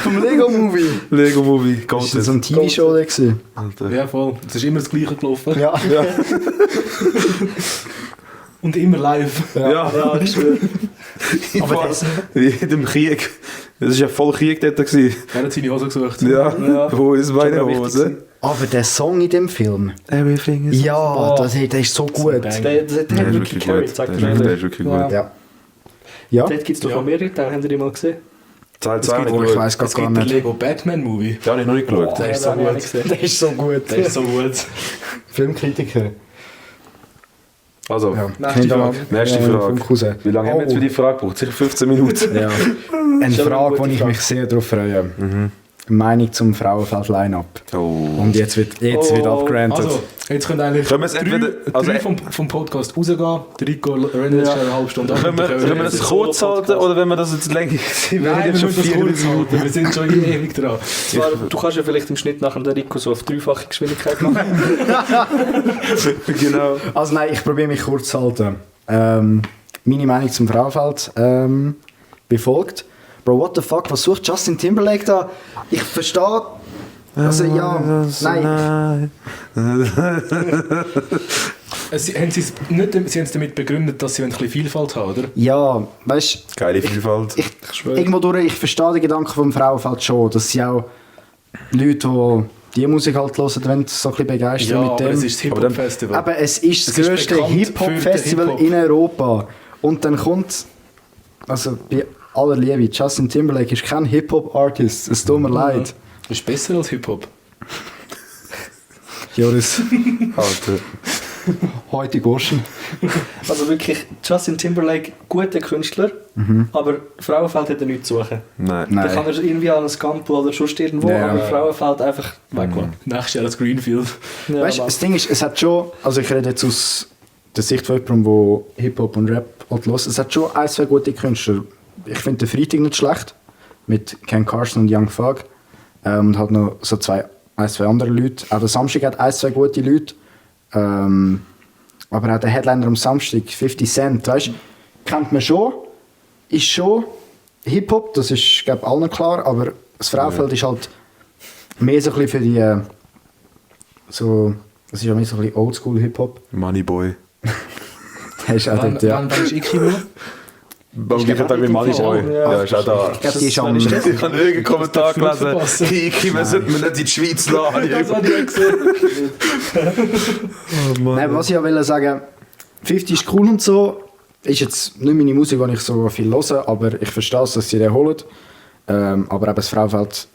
Vom Lego-Movie. Lego-Movie, Das war so Gottes. ein TV-Show. gewesen. Alter. Ja, voll. Es ist immer das Gleiche gelaufen. Ja. Und immer live. Ja, Ja, ich schwöre. Aber das- in dem Krieg. Das war ja voll Krieg dort. Gewesen. Er hat seine Hose gesucht. Ja, wo ist meine Schon wichtig Hose? Aber der Song in dem Film, Everything is... ja, der ist so gut. Bang. Der hat Der ist wirklich wirklich carried, gut. sagt Der er. ist wirklich Ja. gut. Ja. Ja. Dort gibt es doch Ja. noch mehrere Teile, habt ihr die mal gesehen? Teil Es 2 gibt- habe ich Ich geschaut. weiß gar Es gibt den nicht. Lego Batman Movie. Den habe ich noch nicht geschaut. Der ist so den habe ich gut. gesehen. Der ist so gut. Der ist so gut. Filmkritiker. Also, Ja. Nächste Kennt ihr Frage. mal? nächste Ja, Frage. vom Cousin. Wie lange haben wir jetzt für die Frage gebraucht? Sicher 15 Minuten. Ja. Eine Schon eine Frage, gute wo ich Frage. mich sehr darauf freue. Meinung zum Frauenfeld-Line-Up. Oh. Und jetzt wird abgerantet. Also, jetzt können eigentlich Können wir es entweder- also- drei vom Podcast rausgehen. Der Rico rennt jetzt schon eine halbe Stunde ab. Können wir das kurz halten oder wenn wir das jetzt länger... Nein, wir müssen das kurz halten. Wir sind schon ewig dran. Zwar, du kannst ja vielleicht im Schnitt nachher den Rico so auf dreifache Geschwindigkeit machen. Genau. Also nein, ich probiere mich kurz zu halten. Meine Meinung zum Frauenfeld befolgt. Bro, what the fuck, was sucht Justin Timberlake da? Ich verstehe... Also ja, nein. Sie haben es damit begründet, dass sie ein bisschen Vielfalt haben, oder? Ja, weißt Geile Vielfalt. irgendwo durch, ich verstehe den Gedanken vom Frauenfeld schon, dass sie auch Leute, die Musik halt hören, wenn sie so ein bisschen begeistern mit aber dem. es ist das Aber dann- Hip-Hop-Festival. Aber es ist das Es ist grösste bekannt Hip-Hop-Festival für den in Europa. Und dann kommt, also bei aller Liebe, Justin Timberlake ist kein Hip-Hop-Artist, es tut mir leid. Das ist besser als Hip-Hop. Joris, Alter. heute Gorschen. Also wirklich, Justin Timberlake, guter Künstler, aber Frauenfeld hat er nichts zu suchen. Nein. Nein. Da kann er irgendwie an ein Scampo oder sonst irgendwo, Ja. aber Frauenfeld einfach weglassen. Nächstes Jahr als Greenfield. Ja, Weißt du, das Ding ist, es hat schon, also ich rede jetzt aus der Sicht von jemandem, der Hip-Hop und Rap halt hört, es hat schon ein, zwei gute Künstler. Ich finde den Freitag nicht schlecht, mit Ken Carson und Young Thug. Und halt noch so ein, zwei andere Leute. Auch der Samstag hat ein, zwei gute Leute. Aber auch der Headliner am Samstag, 50 Cent, weißt du, kennt man schon, ist schon Hip-Hop, das ist, glaube ich, allen klar, aber das Frauenfeld ist halt mehr so ein bisschen für die, so, das ist ja mehr so ein bisschen Oldschool-Hip-Hop. Moneyboy. Der ist auch dort, ja. Wann ist Ikimo? Am gleichen Tag wie Moneyboy. Ja. Ja, ist auch da. Ich glaube, die ist am... Ich habe irgendeinen Kommentar Das darfst du nicht gelesen. verpassen. Kiki, wir sollten nicht in die Schweiz lassen. Das habe ich gesehen. Nein, was ich ja will sagen, 50 ist cool und so, ist jetzt nicht meine Musik, die ich so viel höre, aber ich verstehe es, dass sie den holen. Aber eben das Frauenfeld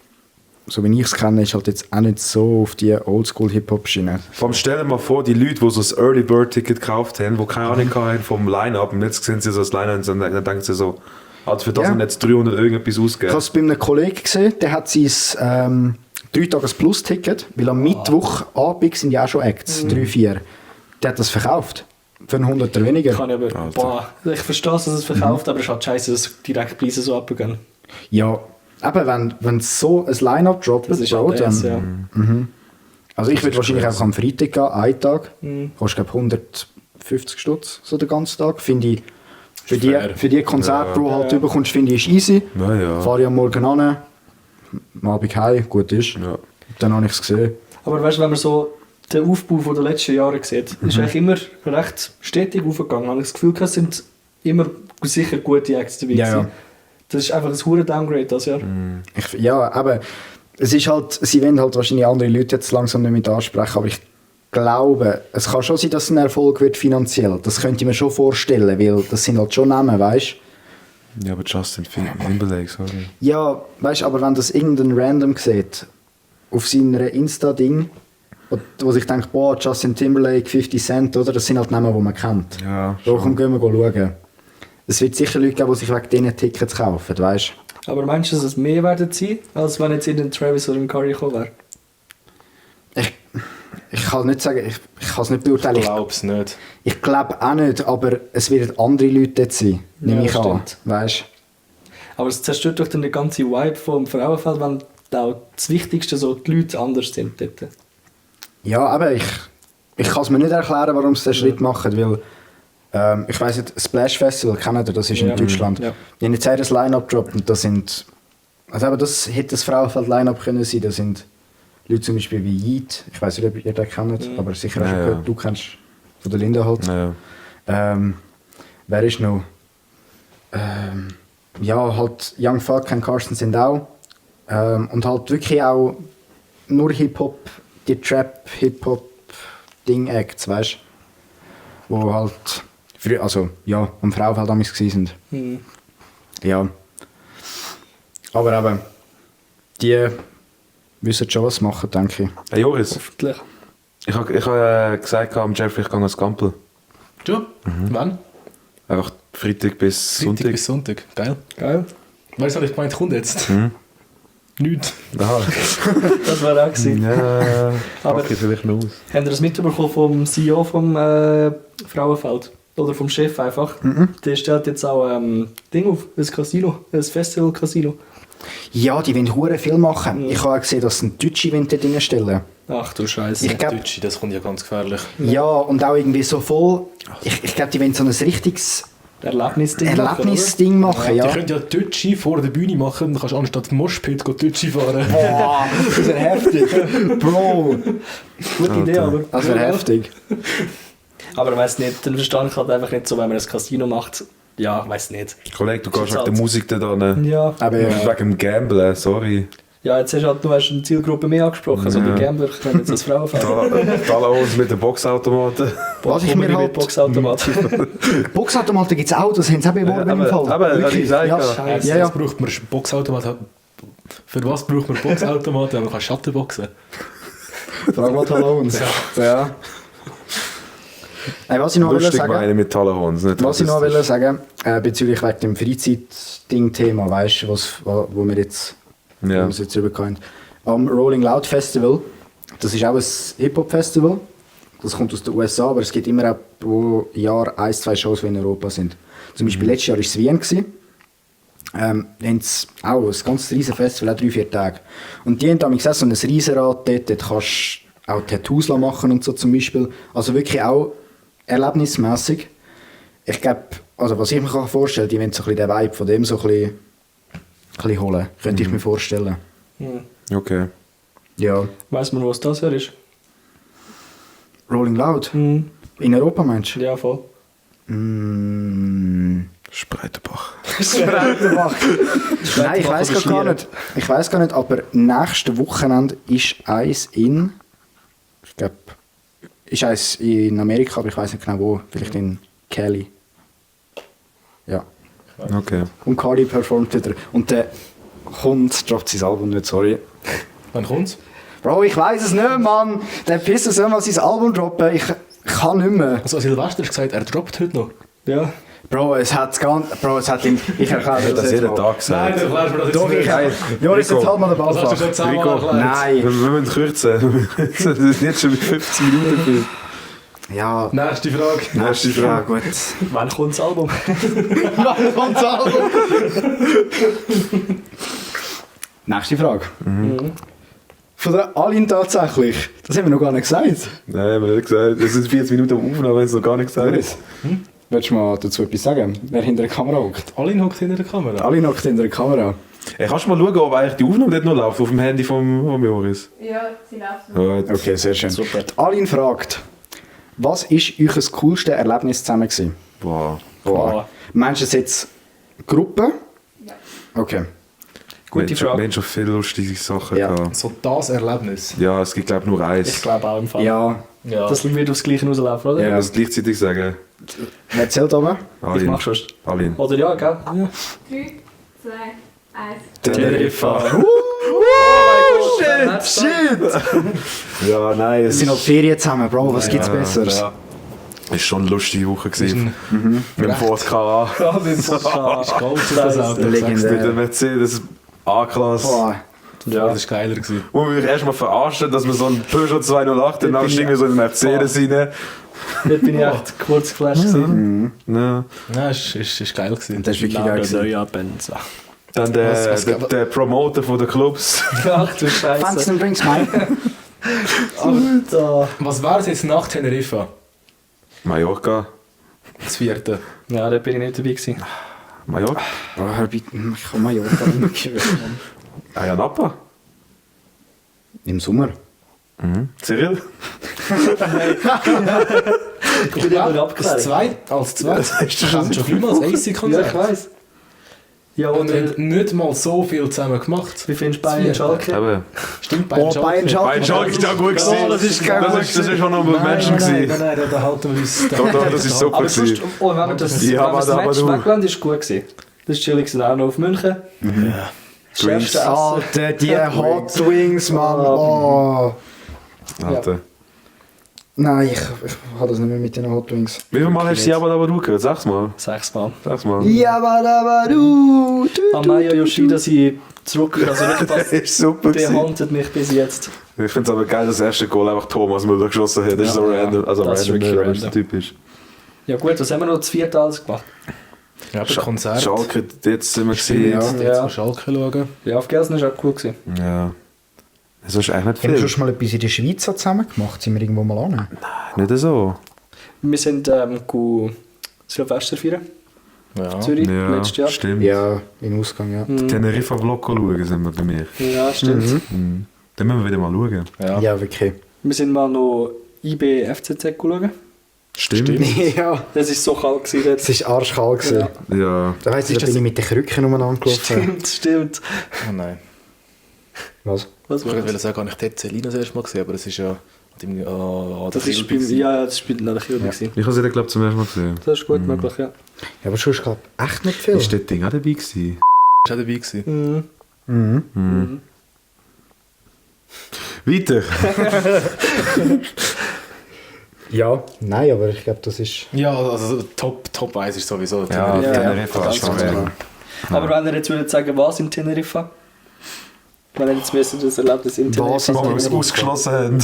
so wie ich es kenne, ist halt jetzt auch nicht so auf die Oldschool-Hip-Hop-Schiene. Vor allem stell dir mal vor, die Leute, die so das Early Bird Ticket gekauft haben, die keine Ahnung haben vom Line-Up, und jetzt sehen sie so das Line-Up und dann denken sie so, also für das haben jetzt 300 irgendetwas Ich ausgegeben. habe es bei einem Kollegen gesehen, der hat sein 3-Tages-Plus-Ticket, weil am Mittwoch Abend sind ja auch schon Acts, 3-4. Der hat das verkauft. Für einen 100er weniger. Kann ich aber, boah, ich verstehe, dass es verkauft, aber es ist halt scheiße, dass direkt Preise so abgehen. Ja, aber wenn so ein Line-Up droppt, Das ist Bro, halt das, dann... ja. Also ich würde wahrscheinlich crazy. auch am Freitag gehen, einen Tag. Kostet glaube 150 Stutz so den ganzen Tag. Finde ich, für die Konzerte, die du halt überkommst, finde ich, ist easy. Ja, ja. Fahre ich am Morgen an, am Abend heim, gut ist. Ja. Dann habe ich es gesehen. Aber weißt du, wenn man so den Aufbau von den letzten Jahren sieht, ist eigentlich immer recht stetig aufgegangen. Ich habe das Gefühl, es sind immer sicher gute Acts dabei Ja, ja. gewesen. Das ist einfach ein hure Downgrade das Jahr. Ja, aber es ist halt, sie wollen halt wahrscheinlich andere Leute jetzt langsam nicht mit ansprechen, aber ich glaube, es kann schon sein, dass es ein Erfolg wird finanziell. Das könnte ich mir schon vorstellen, weil das sind halt schon Namen, weißt du? Ja, aber Justin Timberlake, sorry. Ja, weißt du, aber wenn das irgendein Random sieht, auf seiner Insta-Ding, wo sich denkt, boah, Justin Timberlake, 50 Cent, oder? Das sind halt Namen, die man kennt. Ja, So, komm, gehen wir schauen. Es wird sicher Leute geben, die sich wegen diesen Tickets kaufen, weißt du? Aber meinst du, dass es mehr werden sein, als wenn jetzt in Travis oder in Curry gekommen wäre? Ich kann es nicht sagen, ich kann es nicht beurteilen. Ich glaube es nicht. Ich glaube auch nicht, aber es werden andere Leute dort sein, nehme Ja, ich an. stimmt. Weißt? Aber es zerstört doch dann den ganzen Vibe vom Frauenfeld, wenn auch das Wichtigste so die Leute anders sind dort. Ja, aber ich kann es mir nicht erklären, warum sie den Schritt machen, weil ich weiss nicht, Splash Festival, kennt ihr, das ist Ja. in Deutschland. Ja. Die haben jetzt ein Line-Up gedroppt und das sind, also aber das hätte das Frauenfeld-Line-Up können sein, das sind Leute zum Beispiel wie Yeet, ich weiss nicht, ob ihr den kennt, aber sicher auch schon Ja, gehört, du kennst von der Linda halt. Ja. Wer ist noch? Ja, halt Young Fuck und Carsten sind auch. Und halt wirklich auch nur Hip-Hop, die Trap-Hip-Hop-Ding-Acts, weißt du? Wo halt, also ja, am Frauenfeld damals gewesen sind. Ja. Aber eben, die wissen schon, was sie machen, denke ich. Hey Joris, Hoffentlich. ich habe gesagt am Jeffrey, ich gehe ans Gampel. Du? Wann? Einfach Freitag bis Sonntag Sonntag. bis Sonntag. Geil. Geil. Weißt du, was ich gemeint, kommt jetzt? Nichts. Aha. Das wäre auch gewesen. Ja, Aber- pack ich vielleicht noch aus. Habt ihr das mitbekommen vom CEO vom Frauenfeld? Oder vom Chef einfach? Der stellt jetzt auch Ding auf, ein Casino, ein Festival-Casino. Ja, die wollen hure viel machen. Ich habe auch gesehen, dass sie einen Deutsche dort reinstellen. Ach du Scheiße. Ich glaub- Deutsche, das kommt ja ganz gefährlich. Ja, und auch irgendwie so voll. Ich glaube, die wollen so ein richtiges Erlebnisding. Erlebnisding machen, ja. Die können ja Deutsche vor der Bühne machen, dann kannst du anstatt Moshpit Deutsche fahren. Boah, das wäre heftig. Bro, Gute Idee, aber. das wäre heftig. Aber ich weiss nicht, den verstehe ich halt einfach nicht so, wenn man ein Casino macht. Ja, ich weiss nicht. Kollege, du gehst wegen der Zahlt. Musik da hin. Ja. Aber Wegen dem Gamblen, sorry. Ja, jetzt hast du halt, du hast eine Zielgruppe mehr angesprochen, also die Gambler, ich meine jetzt als Frauenfeld. Da uns mit den Boxautomaten. was ich mir halt... Boxautomat. Boxautomaten gibt es auch, das haben sie auch beworben im Fall. aber Wirklich, ich sage ja. ja. Scheiße. Ja, ja. Jetzt braucht man Boxautomat. Für was braucht man Boxautomat, wenn man kann Schatten boxen Frag mal Talons. Ja. Was ich noch wollte Lustig sagen... meine mit Talahons. Was ich noch will sagen, bezüglich wegen dem Freizeit-Ding-Thema, weißt du, wo wir jetzt rüberkommen. Am Rolling Loud Festival, das ist auch ein Hip-Hop-Festival, das kommt aus den USA, aber es gibt immer auch pro Jahr 1-2 Shows, die in Europa sind. Zum Beispiel letztes Jahr war es Wien. Haben sie auch ein ganz riesiges Festival, auch 3-4 Tage. Und die haben damals auch so ein Riesenrad dort kannst du auch Tattoos machen und so zum Beispiel. Also wirklich auch erlebnismässig. Ich glaube, also was ich mir vorstellen kann, die wollen so ein bisschen den Vibe von dem so ein bisschen holen. Könnte ich mir vorstellen. Okay. Ja. Weiss man, was das hier ist? Rolling Loud? In Europa meinst du? Ja, voll. Spreitenbach. Nein, ich weiß gar nicht. Ich weiß gar nicht, aber nächstes Wochenende ist eins in... Ich glaube... Ist eins in Amerika, aber ich weiß nicht genau wo. Vielleicht in Cali. Ja. Okay. Und Cardi performt wieder. Und der Hund droppt sein Album nicht, sorry. Wann kommt's? Bro, ich weiss es nicht, Mann. Der Pisser soll mal sein Album droppen. Ich kann nicht mehr. Also Silvester hat gesagt, er droppt heute noch. Ja. Bro, es hat ihm... Ich erkläre Das jeden Tag gesagt. du erklärst mir das Doch, ich... Joris, jetzt halt mal den Ball Das hast du flach. schon zusammen Rico. erklärt. Nein. Wir müssen kürzen. Das ist jetzt schon 15 Minuten viel. Ja. Nächste Frage. Nächste Frage. Gut. Wann kommt das Album? Nächste Frage. Von der Alin tatsächlich. Das haben wir noch gar nicht gesagt. Nein, wir haben nicht gesagt. Es sind 40 Minuten am Aufnehmen, wenn es noch gar nicht gesagt ist. Willst du mal dazu etwas sagen? Wer hinter der Kamera hockt? Alin hockt hinter der Kamera. Alin hockt hinter der Kamera. Hey, kannst du mal schauen, ob eigentlich die Aufnahme dort noch läuft, auf dem Handy vom Joris? Ja, sie läuft noch. Alright. Okay, sehr schön. Super. Alin fragt, was ist euer coolste Erlebnis zusammen gewesen? Boah. Boah. Meinst du es jetzt Gruppe? Ja. Okay. Gute Frage. Wir haben schon viele lustige Sachen Ja. gehabt. So das Erlebnis. Ja, es gibt glaube ich nur eins. Ich glaube auch im Fall. Ja. Ja. Das wird aufs Gleiche rauslaufen, oder? Ich muss gleichzeitig sagen. Wer zählt aber? Alin. Ich mach schon. Alin. Oder ja, gell? 3, 2, 1. Teneriffa. Shit! Ja, nein. Es sind noch Ferien zusammen, Bro. Was gibt's Besseres? Ja. Es war schon eine lustige Woche. Gewesen. Mit dem Ford Ka. Ja, mit dem Podcast. Ist gold für das Auto. Legendär. Mit dem Mercedes A-Klasse. Boah. Ja. Das war geiler gewesen. Wo wir mich erstmal verarschen, dass wir so einen Peugeot 208 und dann steigen wir so in den Mercedes rein. Dort bin ich echt kurz geflasht gewesen. Ja. Ja, ist geil gewesen. Das ist wirklich geil gewesen. Neue Benz. Dann Was der Promoter von den Clubs. Ach du Scheiße. Fancy Drinks, Mike. Alter. Was wäre es jetzt nach Teneriffa? Mallorca. Das 4. Ja, da bin ich nicht dabei gewesen. Mallorca? Bro, hör bitte. Ich kann Mallorca nicht mehr. Ah ja, Napa. Im Sommer. Cyril? Ich bin immer Als abgeklärt. zweites. Wir haben schon vielmals Ja, AC-Konzert. ich weiss. Ja, Und und haben nicht mal so viel zusammen gemacht. wie findest du Bayern Schalke? Eben. Stimmt, Boah, Bayern Schalke. Bayern Schalke ist ja gut gewesen. Oh, das ist geil. Das ist schon noch ein Menschen Nein, gewesen. da halten wir uns... Doch, das ist super Aber sonst, gewesen. oh, wenn wir das, Ja, wenn wir das aber Match du- weglassen, ist gut gewesen. Das ist chillig gewesen, auch noch auf München. Das schärfste Essen. Alter, die Hot Wings, Mann. Oh. Alter. Nein, ich habe das nicht mehr mit den Hot Wings. Wie viele Mal hast du sie aber gehört? Sag's mal. 6 Mal. Sag's mal. Ja, aber du. Amaya Yoshida, sie zurück, also wirklich Das das ist super gewesen. behandelt mich bis jetzt. Ich finde es aber geil, dass das erste Goal einfach Thomas Müller geschossen hat. Das ist so random. Also das ist random, wirklich aber das ist random. typisch. Ja gut, was haben wir noch das 4. alles gemacht? Ja, aber Konzert. Schalke, jetzt sind wir gesehen. Jetzt Ja. mal Schalke schauen. Ja, auf Gelsen ist auch cool gewesen. Ja. Das ist eigentlich Haben wir nicht schon mal etwas in der Schweiz so zusammen gemacht? Sind wir irgendwo mal an? viel. Nicht so. Wir sind Silvester feiern, Ja. Zürich, Ja, letztes Jahr. stimmt. Ja, im Ausgang, ja. Teneriffa-Vlog schauen sind wir bei mir. Ja, stimmt. Dann müssen wir wieder mal schauen. Ja. Ja, wirklich. Wir sind mal noch IB FCZ schauen. Stimmt. Ja, Das war so kalt gewesen dort. es war arschkalt. gewesen. Ja. Da weiss ich, da bin ich mit den Krücken umeinander gelaufen. Stimmt. Oh nein. Was? Was Ich wollte sagen, habe ich dort Celina das erste Mal gesehen, aber das ist ja... Das ist bei ja, das spielt nach der Kilbe gewesen. Ich habe sie, glaube ich, zum ersten Mal gesehen. Das ist gut möglich, ja. Ja, aber schon ist, glaube ich, echt nicht viel. Ist das Ding auch dabei gewesen? Ist auch dabei gewesen. Weiter. Ja, nein, aber ich glaube, das ist... Ja, also Top 1 ist sowieso Ja, Teneriffa. Teneriffa ist schon klar. geil. Aber wenn ihr jetzt würdet sagen, was in Teneriffa? Wenn ihr jetzt müsstet, das Erlebnis in Was Teneriffa. Wo wir uns ausgeschlossen haben.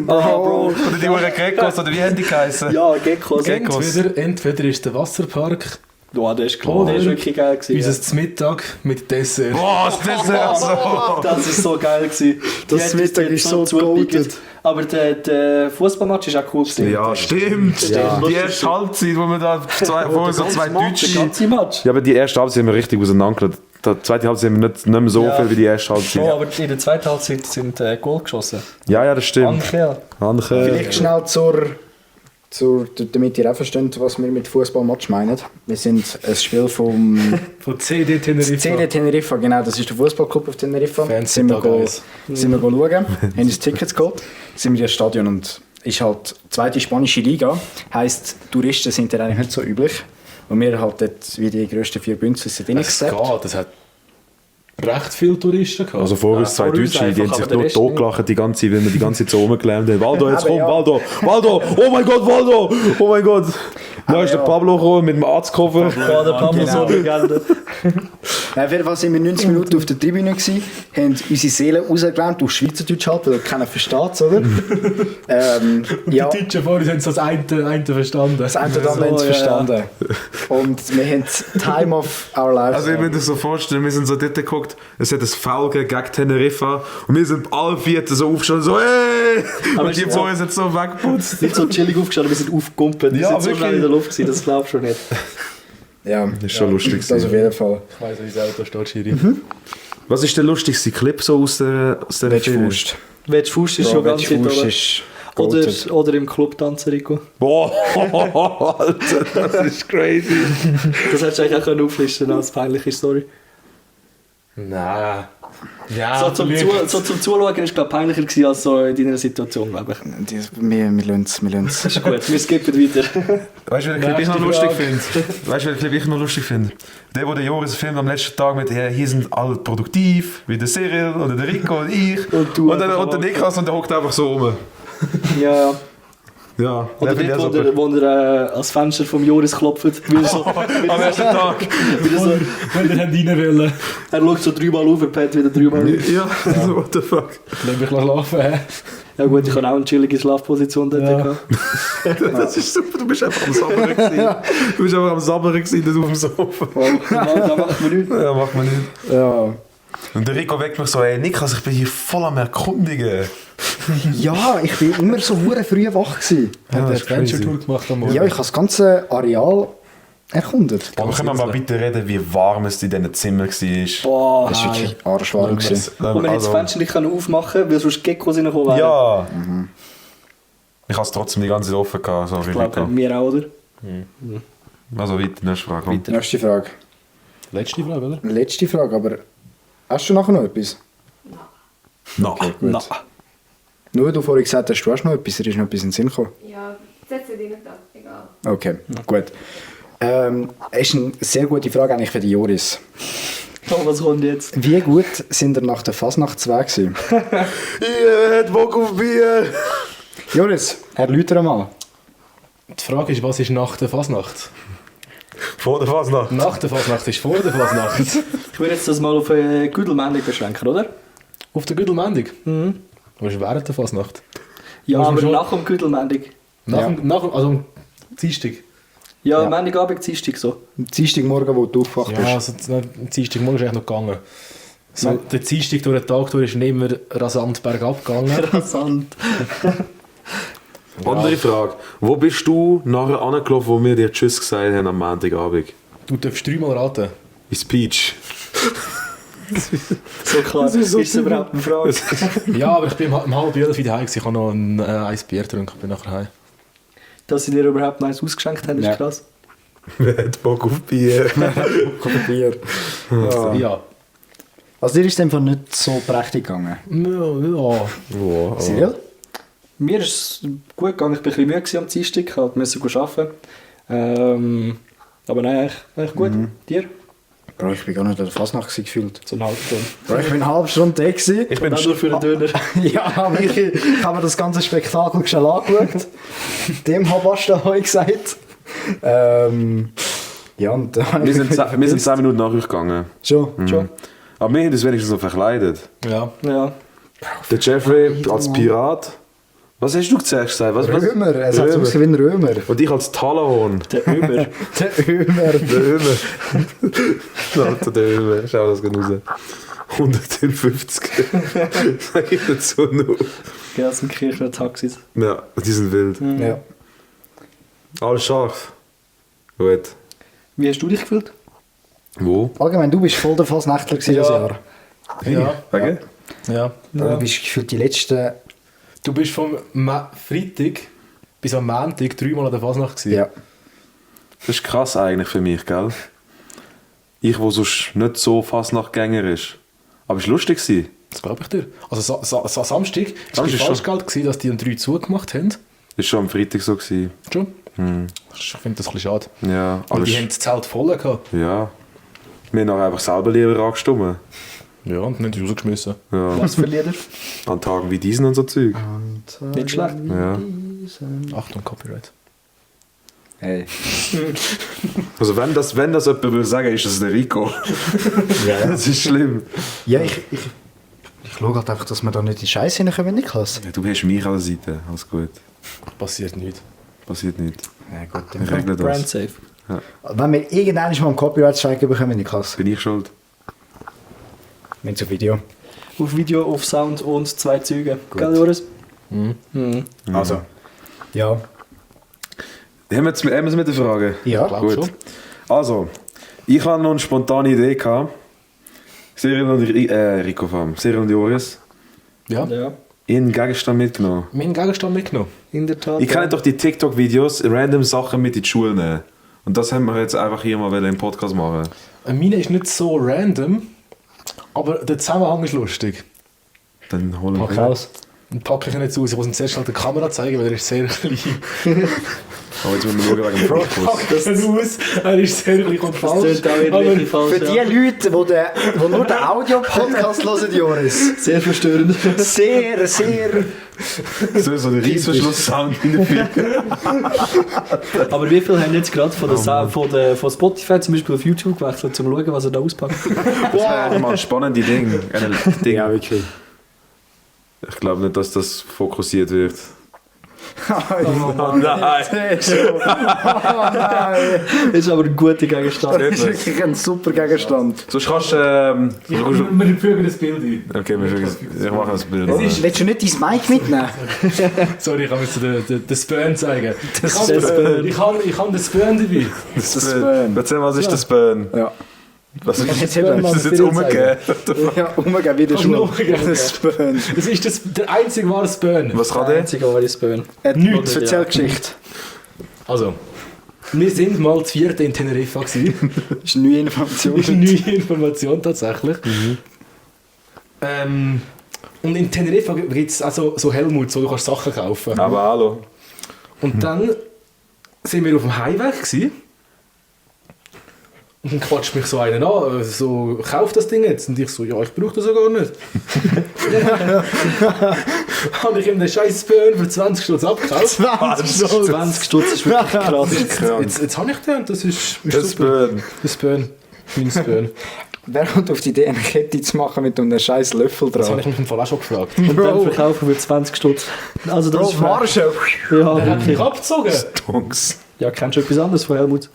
Ah, Bro. Oder die Uhren Geckos, oder wie haben die geheißen? Ja, Geckos. Entweder ist der Wasserpark Ja, der ist klar. Oder Der ist wirklich geil gewesen. unser Mittag mit Dessert. Boah, ist das ja so. Das ist so geil gewesen. Das Die hat uns Mittag dort ist so zugebiegt. goated. Aber der Fußballmatch ist auch cool gewesen. Ja, stimmt. Ja. Die erste Halbzeit, wo wir da vor so zwei Der Deutsche... ganze Match. Ja, aber die erste Halbzeit haben wir richtig auseinandergenommen. Die zweite Halbzeit haben wir nicht mehr so Ja. viel wie die erste Schon, Halbzeit. aber in der zweiten Halbzeit sind Goal geschossen. Ja, das stimmt. Ankerl. Vielleicht schnell damit ihr auch versteht, was wir mit Fußballmatch meinen. Wir sind ein Spiel vom Von CD Teneriffa. CD Teneriffa, genau, das ist der Fußballclub auf Teneriffa. Fancy Sind wir Tag go, eins. sind wir go schauen, haben uns Tickets geholt, sind wir ins Stadion und ist halt zweite spanische Liga. Heisst, Touristen sind ja eigentlich nicht so üblich. Und wir halt dort wie die grössten 4 Bünzlisse drin Es gesetzt. geht, das hat recht viele Touristen gehabt. Also vor uns zwei vor uns Deutsche, die haben einfach, sich aber nur der Rest totgelacht, die ganze Zeit, wenn wir die ganze Zeit so rumgelähmt haben. Waldo, jetzt Aber komm, ja. Waldo, oh mein Gott, Waldo, oh mein Gott. Da ist der ja. Pablo gekommen mit dem Arztkoffer. Ja, der Pablo Genau. so Legende. Auf jeden Fall waren wir 90 Minuten auf der Tribüne, haben unsere Seele rausgelernt, auf Schweizerdeutsch halt, weil keiner versteht es, oder? Ja, Die Deutschen vor uns haben so das eine verstanden. das eine oder andere haben es verstanden. Und wir haben Time of our lives. Also ich muss das so vorstellen, wir sind so dort geguckt, es hat ein Foul gegen Teneriffa und wir sind alle vier so aufgestanden, so hey! Aber Und die ist- zwei sind so weggeputzt. Nicht so chillig aufgestanden, wir sind aufgekumpelt. Wir Ja, sind so wirklich. schnell in der Luft gewesen, das glaubst du schon nicht. Ja, Das ist schon lustig. das auf jeden Fall. Ich weiss, wie das Auto steht, Schiri. Was ist der lustigste Clip so aus der Film? Fußt. Willst du Fuß ist schon ganz Fußt weit ist goated. oder im Club tanzen, Rico. Boah, Alter, das ist crazy. Das hättest du eigentlich auch können auflisten als peinliche Story. Nein. Ja, So zum Zuschauen ist glaube peinlicher gewesen als so in deiner Situation, glaube ich. Wir lassen es. Ist gut, wir skippen weiter. Weißt du, welchen Clip ich noch Nächste lustig Frage. finde? Weißt du, welchen Clip ich noch lustig finde? Der, wo der Joris filmt am letzten Tag mit, ja, hier sind alle produktiv, wie der Cyril oder der Rico und ich. Und du und einfach der Niklas und der hockt einfach so rum. Ja, ja. Ja, Oder den finde ich dort, auch wo super. er ans Fenster vom Joris klopft. Wieder so, Am ersten Tag. wieder so, Wenn ihr rein wollen, er schaut so dreimal auf und pennt wieder dreimal auf. Ja, so, what the fuck. lass mich schlafen. Hä? Ja gut, ich habe auch eine chillige Schlafposition dort Ja. gehabt. Das ist super, du bist einfach am Sabbern gewesen. Du bist einfach am Sabbern gewesen, nicht auf dem Sofa. Da macht man nichts. Ja, macht man nicht. Ja. Und der Rico weckt mich so, ey Niklas, ich bin hier voll am Erkundigen. Ja, ich bin immer so hure früh wach gewesen. Hat eine das ist crazy. Adventure-Tour gemacht am Morgen. Ja, ich habe das ganze Areal erkundet. Aber können wir mal bitte reden, wie warm es in diesen Zimmern war? Boah. Das war wirklich arschwarm. gewesen. Und wir jetzt das Fenster nicht aufmachen können, weil sonst Geckos reinkommen wären. Ja. Ich habe es trotzdem die ganze Zeit offen gehabt, so wie Ich glaube, Rico. wir auch, oder? Also weiter, nächste Frage. Komm. Nächste Frage. Letzte Frage, oder? Letzte Frage, aber hast du nachher noch etwas? No. Gut. Na. Nur weil du vorhin gesagt hast, du hast noch etwas, ist noch etwas in den Sinn gekommen. Ja, setze dich nicht ab, egal. Okay, gut. Ist eine sehr gute Frage eigentlich für die Joris. Oh, was kommt jetzt? Wie gut sind ihr nach der Fasnachtsweg gewesen? Ihr hat Bock auf Bier! Joris, erläutere mal. Die Frage ist, was ist nach der Fasnacht? Vor der Fasnacht. Nach der Fasnacht ist vor der Fasnacht. Ich würde jetzt das mal auf Güdelmendung beschränken, oder? Auf der Güdelmendung? Mhm. Was ist während der Fasnacht? Ja, Muss man aber schon- nach dem Güdelmendung. Also am Dienstag. Ja, Ja. Montagabend, Dienstag so. Am Dienstagmorgen, wo du aufgewacht Ja, bist. also am Dienstagmorgen ist eigentlich noch gegangen. So, der Dienstag durch den Tag durch ist nicht mehr rasant bergab gegangen. Rasant. Andere Frage. Wo bist du nachher angelaufen, wo wir dir Tschüss gesagt haben am Montagabend? Du darfst dreimal raten. Ins Peach. So klar. Das ist so ist es überhaupt eine Frage? Ja, aber ich bin um 10:30 wieder heim. Ich habe noch ein Bier getrunken, bin nachher heim. Dass sie dir überhaupt noch eins ausgeschenkt haben, ist Ja. krass. Wer hat Bock auf Bier? Bier. Ja. Ja. Also dir ist es einfach nicht so prächtig gegangen. Ja. Wow. Cyril? Mir ist es gut gegangen. Ich war ein bisschen müde am Dienstag, ich musste arbeiten. Aber nein, eigentlich gut. Dir? Bro, ich bin gar nicht an der Fasnacht gewesen, gefühlt. So eine halbe Stunde. Bro, ich bin eine halbe Stunde da gewesen. Ich bin Und auch nur für einen Döner. Ja, wirklich. Ich habe mir das ganze Spektakel schon angeschaut. Dem habe ich heute gesagt. Ja, und dann wir sind 10 Minuten nach euch gegangen. Schon. Schon. Aber wir haben uns wenigstens noch verkleidet. Ja. Ja. Der Jeffrey als Pirat. Was hast du zuerst gesagt? Was? Römer, er sagt Römer. aus wie ein Römer. Und ich als Talahorn. Der Über. Der Römer. Der Ömer. Alter, der Ömer. Schau das gerade raus. 150. Sag ich dazu nur. Gelsenkirchener Taxis. Ja, die sind wild. Ja. Alles scharf. Gut. Wie hast du dich gefühlt? Wo? Allgemein, du bist voll der Fasnächtler gewesen das Jahr. Ja. Wegen? Ja. Du bist gefühlt die letzten... Du bist vom Freitag bis am Montag 3-mal an der Fasnacht gewesen. Ja. Das ist krass eigentlich für mich, gell? Ich, wo sonst nicht so Fasnachtgänger ist. Aber es war lustig. gewesen. Das glaube ich dir. Also Samstag war Samstag es Falschgeld, gewesen, dass die um 3 zugemacht haben. Das war schon am Freitag so. Gewesen. Schon? Ich finde das ein bisschen schade. Ja, Aber aber die haben das Zelt voll gehabt. ja. Wir haben nachher einfach selber lieber angestimmt. Ja, und nicht rausgeschmissen. Ja. Was für Lieder? An Tagen wie diesen und so Zeug. Nicht schlecht. Ja. Achtung, Copyright. Hey. Also wenn das jemand will sagen, ist das der Rico. Ja. Das ist schlimm. Ja, ich schaue halt einfach, dass wir da nicht in die Scheiße hineinkommen, wenn ich kann. Ja, du hast mich an der Seite. Alles gut. Passiert nichts. Passiert nicht. Ja, gut, Wir regeln Brand das. safe. wenn wir irgendwann mal einen Copyright-Strike bekommen, wenn ich kann. Bin ich schuld? Wenn so Video. Auf Video, auf Sound und 2 Züge. Gell, Joris? Also, ja. Haben wir es mit der Frage? Ja, Gut. schon. Also, ich habe noch eine spontane Idee gehabt. Cyril und Rico Fam. Cyril und Joris. Ja. Ja. Ihren Gegenstand mitgenommen. Meinen Gegenstand mitgenommen. In der Tat. Ich kann doch die TikTok-Videos random Sachen mit in die Schule nehmen. Und das haben wir jetzt einfach hier mal im Podcast machen. Meine ist nicht so random, aber der Zusammenhang ist lustig. Dann holen Pack wir. aus. Dann packe ich ihn jetzt aus. Ich muss ihn zuerst an der Kamera zeigen, weil er ist sehr klein. Aber jetzt müssen wir schauen wegen dem Fokus. Pack ihn aus. Er ist sehr klein und Das falsch. tönt auch wieder richtig falsch. Für die Leute, die nur den Audio-Podcast hören, Joris. Sehr verstörend. Sehr, sehr... So der Reissverschluss-Sound hineinfügen. Aber wie viele haben jetzt gerade von Spotify zum Beispiel auf YouTube gewechselt, um zu schauen, was er da auspackt? Das wäre mal ein spannendes Ding. Ja, wirklich. Ich glaube nicht, dass das fokussiert wird. Nein. Nein! Das ist aber ein guter Gegenstand. Das ist wirklich ein super Gegenstand. Sonst kannst Wir fügen das Bild ein. Okay, ich mache das Bild. Willst du nicht dein Mic mitnehmen? Sorry, ich kann jetzt den Spön zeigen. Ich Spön. kann den Spön dabei. Das Burn. Erzähl, was ist das Burn? Ja. Was ist Jetzt das jetzt umgekehrt? Ja, umgehen wie der Kann Schule. umgehen, Das ist Burn. Das ist der einzige wahre Spön. Was kann Der der? einzige wahre Spön. Nichts, erzähl Geschichte. Also, wir sind mal zu viert in Teneriffa gewesen. Das ist eine neue Information. Das ist eine neue Information tatsächlich. Und in Teneriffa gibt es also so Helmuts, wo du kannst Sachen kaufen. Aber hallo. Und dann sind wir auf dem Heimweg gewesen. Und dann quatscht mich so einer an, so, kauf das Ding jetzt. Und ich so, ja, ich brauche das ja gar nicht. Habe ich ihm den scheiß Spön für 20 Stutz abgekauft. 20 Stutz ist wirklich krass. Jetzt habe ich den, das ist Das super. Burn. Das Spön. Mein Spön. Wer kommt auf die Idee, eine Kette zu machen mit einem scheiß Löffel Das habe dran? ich mich im Fall auch schon gefragt. Und dann verkaufen wir 20 Stutz. Also das ist Marge! Ja, Der hat mich wirklich. abgezogen. Tonks. Ja, kennst du etwas anderes von Helmut?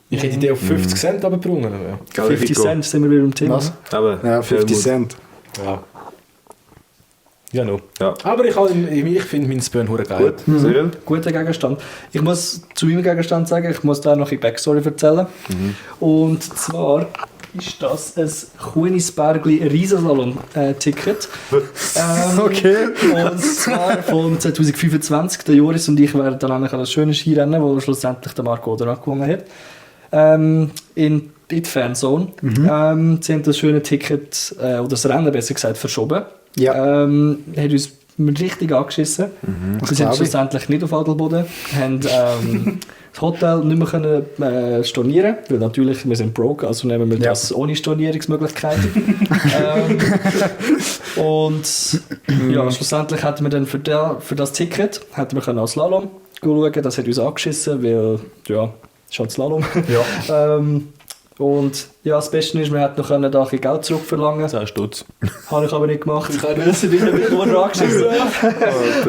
Ich hätte die auf 50 Cent abgebrungen. Ja. 50 Cent sind wir wieder im Thema. Was? Aber Ja, 50 Helmut. Cent. Ja. Ja, no. Ja. Aber ich finde meinen Spön hure geil. Gut, Cyril? Guter Gegenstand. Ich muss zu meinem Gegenstand sagen, ich muss da noch eine Backstory erzählen. Und zwar ist das ein Kunisbergli Riesensalon-Ticket. Okay. Und zwar von 2025. Der Joris und ich werden dann eigentlich an das schöne Skirennen, wo schlussendlich der Marco Odermatt gewonnen hat. In die Fanzone. Sie haben das schöne Ticket, oder das Rennen besser gesagt, verschoben. Ja. Hat uns richtig angeschissen. Wir sind glaube ich. schlussendlich nicht auf Adelboden. Haben das Hotel nicht mehr können, stornieren, weil natürlich, wir sind broke, also nehmen wir das ohne Stornierungsmöglichkeit. Und ja, schlussendlich hatten wir dann für das Ticket hatten wir können als Slalom schauen. Das hat uns angeschissen, weil ja, ist halt Slalom. Ja. Und ja, das Beste ist, wir hätten noch da ein bisschen Geld zurückverlangen. 10 Stutz. Habe ich aber nicht gemacht, weil es wieder angeschissen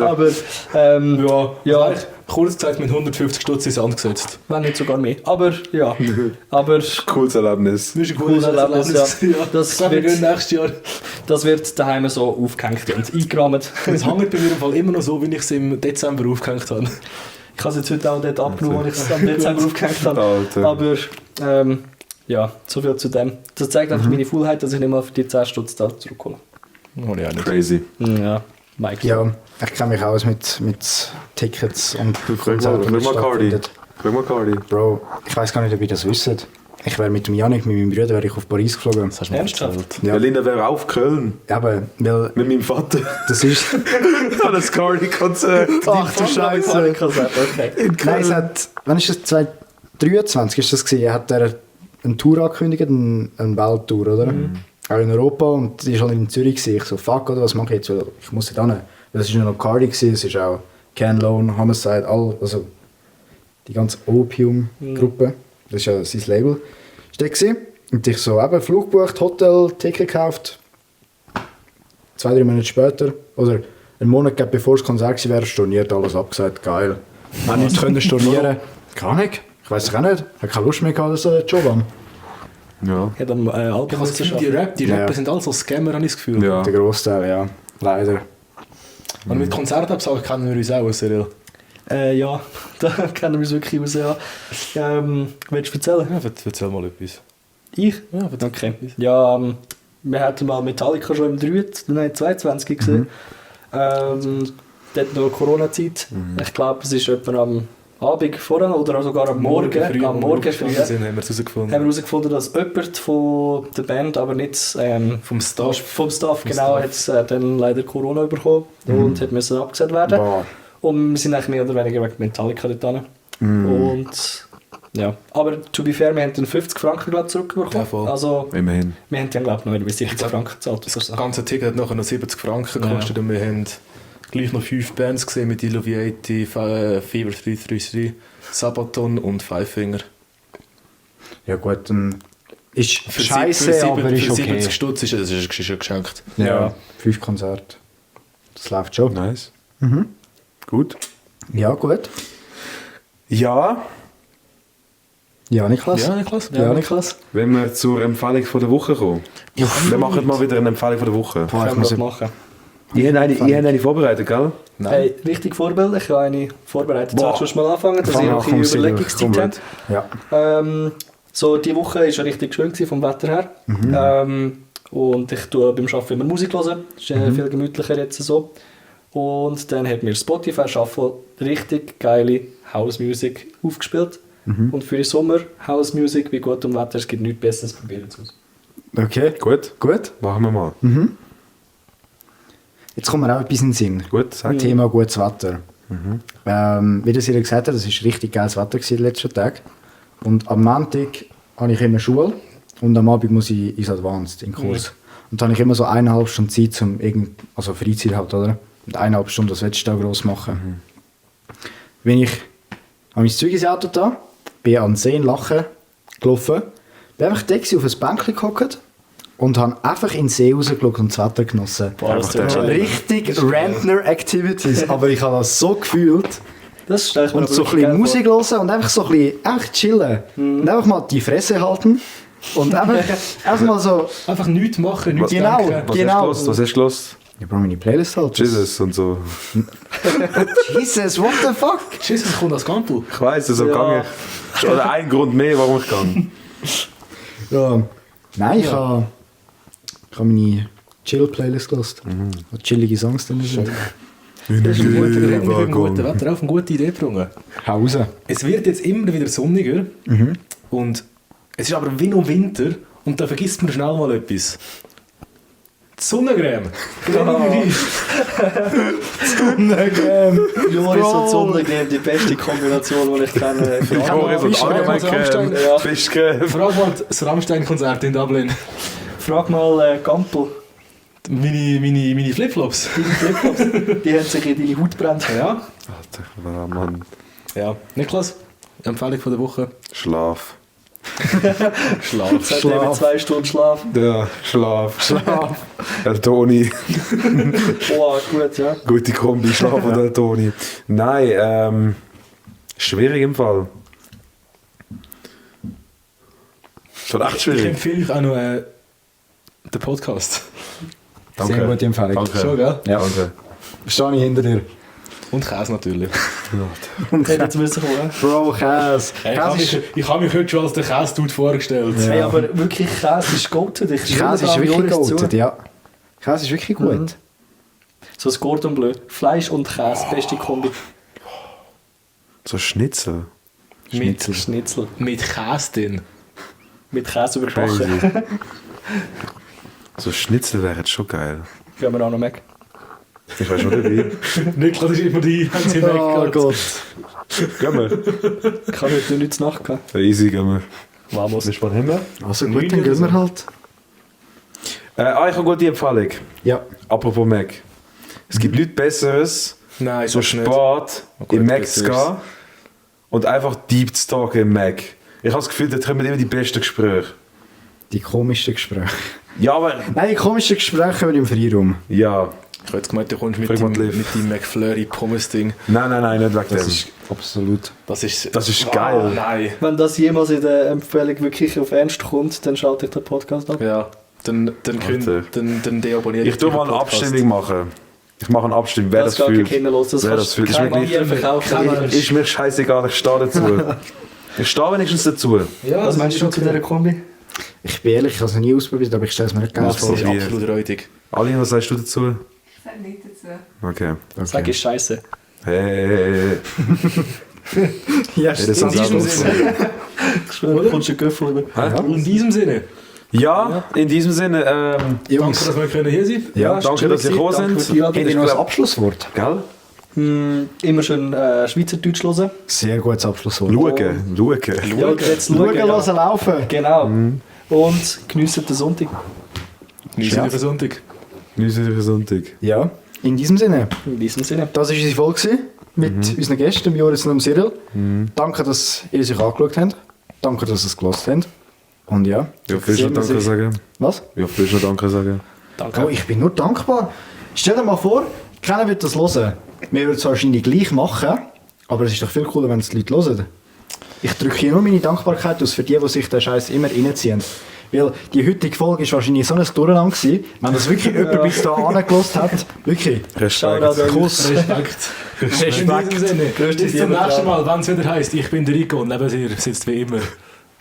Aber ja, Kurz gesagt, mit 150 Stutz ins Sand gesetzt. wenn nicht sogar mehr. Aber ja, aber Cooles Erlebnis. Das ist ein cooles Erlebnis, ja. Das wir gehen nächstes Jahr. Das wird daheim so aufgehängt und eingerahmt. Es hängt bei mir im Fall immer noch so, wie ich es im Dezember aufgehängt habe. Ich habe es jetzt heute auch dort abgenommen, wo ich es am Dezember aufgehängt habe. Alter. Aber ja, so viel zu dem. Das zeigt einfach meine Faulheit, dass ich nicht mal für die 10 Stutz da zurückhole. Oh, ja, nicht. Crazy. Ja, Mike. Ja, ich kenne mich aus mit Tickets und Frag mal Cardi. Frag mal Cardi. Bro, ich weiß gar nicht, ob ihr das wisst. Ich wäre mit dem Janik, mit meinem Bruder, wäre ich auf Paris geflogen. Das hast du mir erzählt. Ja. Berliner wäre auf Köln. Aber, weil Mit meinem Vater. das ist... An das Cardi-Konzert. Ach du Scheiße. Okay. Nein, es hat... Wann ist das? 2023 ist das gewesen? Hat er eine Tour angekündigt, eine Welttour, oder? Auch in Europa, und die war halt in Zürich gewesen. Ich so, fuck, oder, was mache ich jetzt? Weil ich muss nicht hin. Das war nicht nur Cardi, es war auch Ken Lone, Homicide, also die ganze Opium-Gruppe. Das ist ja sein Label. Ist der gewesen. Und ich so, eben, Flug gebucht, Hotel, Ticket gekauft. 2-3 Monate später, oder einen Monat bevor das Konzert wäre, storniert, alles abgesagt, geil. Ich konnte nicht können stornieren. Gar nicht. Ich weiß auch nicht. Ich habe keine Lust mehr gehabt, dass ich den Job habe. Ja. Ich habe am Ich habe das Gefühl, die Ja. Rapper sind alle so Scammer, habe ich das Gefühl. Ja. Der Großteil, ja. Leider. Und mit Konzertabsagen kennen wir uns auch, Cyril. ja, da kennen wir uns wirklich aus. Ja. Willst du erzählen? Ja, erzähl mal etwas. Ich? Ja, Okay. Ja, wir hatten mal Metallica schon im 22 gesehen. Dort noch Corona-Zeit. Ich glaube, es ist etwa am Abend vorher oder sogar am Morgen früh. Sind, haben wir es Haben herausgefunden. wir herausgefunden, dass jemand von der Band, aber nicht Vom Staff. vom Staff, genau, hat dann leider Corona bekommen und hat müssen abgesagt werden. Boah. Und wir sind eigentlich mehr oder weniger wegen Metallica dort hin. Und ja, aber to be fair, wir haben dann 50 Franken glaub, zurückbekommen. Ja, voll. Also Immerhin. wir haben dann glaube ich noch wieder 60 Franken gezahlt. Oder Das so. ganze Ticket hat nachher noch 70 Franken gekostet und wir haben gleich noch 5 Bands gesehen mit Illuviati, Fever 333, Sabaton und Five Finger. Ja gut, dann ist Für scheiße, aber ist für okay. 70 Stutz ist es geschenkt. Ja, 5 Konzerte. Das läuft schon. Nice. Gut. Ja, gut. Ja, Ja, Niklas. Ja, Niklas? Ja, Niklas. wenn wir zur Empfehlung von der Woche kommen. Wir machen mal wieder eine Empfehlung von der Woche. Boah, ich Können wir muss das machen. Ihr habt eine vorbereitet, gell? Hey, richtig vorbildlich. Ich habe eine vorbereitet. Boah. Sollst du mal anfangen, dass ich Fang noch an, ein komm, bisschen Silvio, Überlegungszeit komm habe? Ja. So, die Woche war ja richtig schön gewesen, vom Wetter her. Und ich tue beim Arbeiten immer Musik hören. Das ist viel gemütlicher jetzt so. Und dann hat mir Spotify Shuffle richtig geile House Music aufgespielt. Und für den Sommer House Music bei gutem Wetter, es gibt nichts Besseres, probieren es aus. Okay, Gut. gut. Machen wir mal. Jetzt kommt mir auch etwas in den Sinn. Gut, sag. Thema gutes Wetter. Wie das ihr gesagt hat, das war richtig geiles Wetter in den letzten Tagen. Und am Montag habe ich immer Schule und am Abend muss ich ins Advanced, in den Kurs. Und dann habe ich immer so 1,5 Stunden Zeit, also Freizeit halt, oder? Und 1,5 Stunden, das willst du da gross machen. Wenn ich an mein Zeug ins Auto da, bin an den See in Lachen gelaufen, bin einfach da auf ein Bänkchen gehockt und habe einfach in den See rausgeschaut und das Wetter genossen. Boah, das tut schon. Richtig Rentner-Activities, aber ich habe das so gefühlt. Das stelle ich mir Und aber so ein wirklich bisschen geil Musik hören und einfach so ein bisschen einfach chillen. Und einfach mal die Fresse halten. Und einfach mal so... Einfach nichts machen, nichts Genau. denken. Was hast du gelost? Ja, Bro, meine Playlist halt. Jesus und so. Jesus, what the fuck? Jesus kommt als Gampel. Ich weiss, so Ja. gegangen. Oder ein Grund mehr, warum ich kann. Ja. Nein, ich habe meine Chill-Playlist gehört. Wo chillige Songs drin sind. Das ist ein guter Wetter, auf eine gute Idee gebrungen. Raus. Es wird jetzt immer wieder sonniger und es ist aber wie noch Winter und da vergisst man schnell mal etwas. Die Sonnencreme. Joris und Sonnencreme, die beste Kombination, die ich kenne. Joris und allgemein Ja. Fischcreme. Frag mal das Rammstein-Konzert in Dublin. Frag mal Gampel. Meine Flipflops. Deine Flipflops, die haben sich in deine Haut brennt. Ja. Oh Mann. Ja. Niklas, Empfehlung von der Woche. Schlaf. Schlaf. Seit eben 2 Stunden Schlaf. Ja, Schlaf. Der Toni. Boah, gut, ja. Gute Kombi, Schlaf und der Toni. Nein, schwierig im Fall. Schon echt Ich schwierig. empfehle euch auch noch den Podcast. Sehr gute Empfehlung. Danke. Schon, gell? Ja. Danke. Stehe ich hinter dir. Und Käse natürlich. Hätte jetzt müssen kommen. Bro, Käse. Ich habe mich heute schon als der Käse-Dude vorgestellt. Hey, aber wirklich, Käse ist gut. Ich Käse ist wirklich gut, ja. Käse ist wirklich gut. So ein Cordon Bleu. Fleisch und Käse, beste Kombi. So Schnitzel. Schnitzel. Mit Käse drin. Mit Käse überbacken. Crazy. So Schnitzel wäre jetzt schon geil. Gehen wir auch noch weg. Ich weiß schon dabei. Niklas ist immer die Hände Oh weg. Gott. Gehen wir. Ich habe heute nichts nachgehabt. Easy, gehen wir. Vamos. Willst du mal hin? Also gut, dann gehen wir halt. Ich habe eine gute Empfehlung. Ja. Apropos Mac. Es gibt nichts Besseres, Nein, so sonst nicht. spät gut, im Mac das zu gehen und einfach deep zu talken im Mac. Ich habe das Gefühl, da kommen immer die besten Gespräche. Die komischen Gespräche. Ja, aber... Nein, die komischen Gespräche kommen im Freiraum. Ja. Ich habe jetzt gemeint, du kommst mit Frag mal dem, Liv. mit dem McFlurry-Pommes-Ding. Nein, nicht wegen Das dem. ist absolut. Das ist geil. Nein. Wenn das jemals in der Empfehlung wirklich auf Ernst kommt, dann schalte ich den Podcast ab. Ja, dann Alter. deabonniere Ich tue mal eine Abstimmung machen. Ich mache eine Abstimmung, wer das fühlt. Kinder los, das Wer kannst das fühlt. Ist kein mir Bier verkaufen. Ist mir scheißegal, ich stehe dazu. Ich stehe wenigstens dazu. Ja, Was meinst du zu dieser Kombi? Ich bin ehrlich, ich habe es noch nie ausprobiert, aber ich stelle es mir nicht geil Das vor. ist Bier. absolut räudig. Alin, was sagst du dazu? Ich sage nichts dazu. Okay. Sag ich scheiße. Hey. Ja, das ist In diesem Sinne. Du kommst einen Göffel über. In diesem Sinne. Ja, in diesem Sinne, Danke, Jungs, dass wir hier sein können. ja, danke, dass ihr gekommen Danke sind. für die habt Einladung. ihr noch ein Abschlusswort? Gell? Immer schön Schweizerdeutsch hören. Sehr gutes Abschlusswort. Schauen. Ja, jetzt Schauen, genau. hören, laufen. Genau. Und geniessen den Sonntag. Genießen wir den Sonntag. Genießen den Sonntag. Ja, in diesem Sinne. In diesem Sinne. Das war unsere Folge gewesen mit unseren Gästen, dem Joris und dem Cyril. Danke, dass ihr sich angeschaut habt. Danke, dass ihr es gelassen habt. Und ja. Ja, willst du noch Danke sagen? Was? Ja, willst du noch Danke sagen? Danke. Oh, ich bin nur dankbar. Stell dir mal vor, keiner wird das hören. Wir würden es wahrscheinlich gleich machen, aber es ist doch viel cooler, wenn es die Leute hören. Ich drücke hier nur meine Dankbarkeit aus für die sich den Scheiß immer reinziehen. Weil die heutige Folge war wahrscheinlich so ein Durcheinander gewesen, wenn das wirklich jemand bis da angelassen hat. Wirklich. Respekt. Kuss. Respekt. In diesem Sinne. Bis zum nächsten Mal, wenn es wieder heisst, ich bin der Rico und neben dir sitzt wie immer.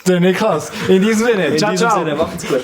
Der Niklas. In diesem Sinne. In Ciao, diesem ciao. Sinne, macht's gut.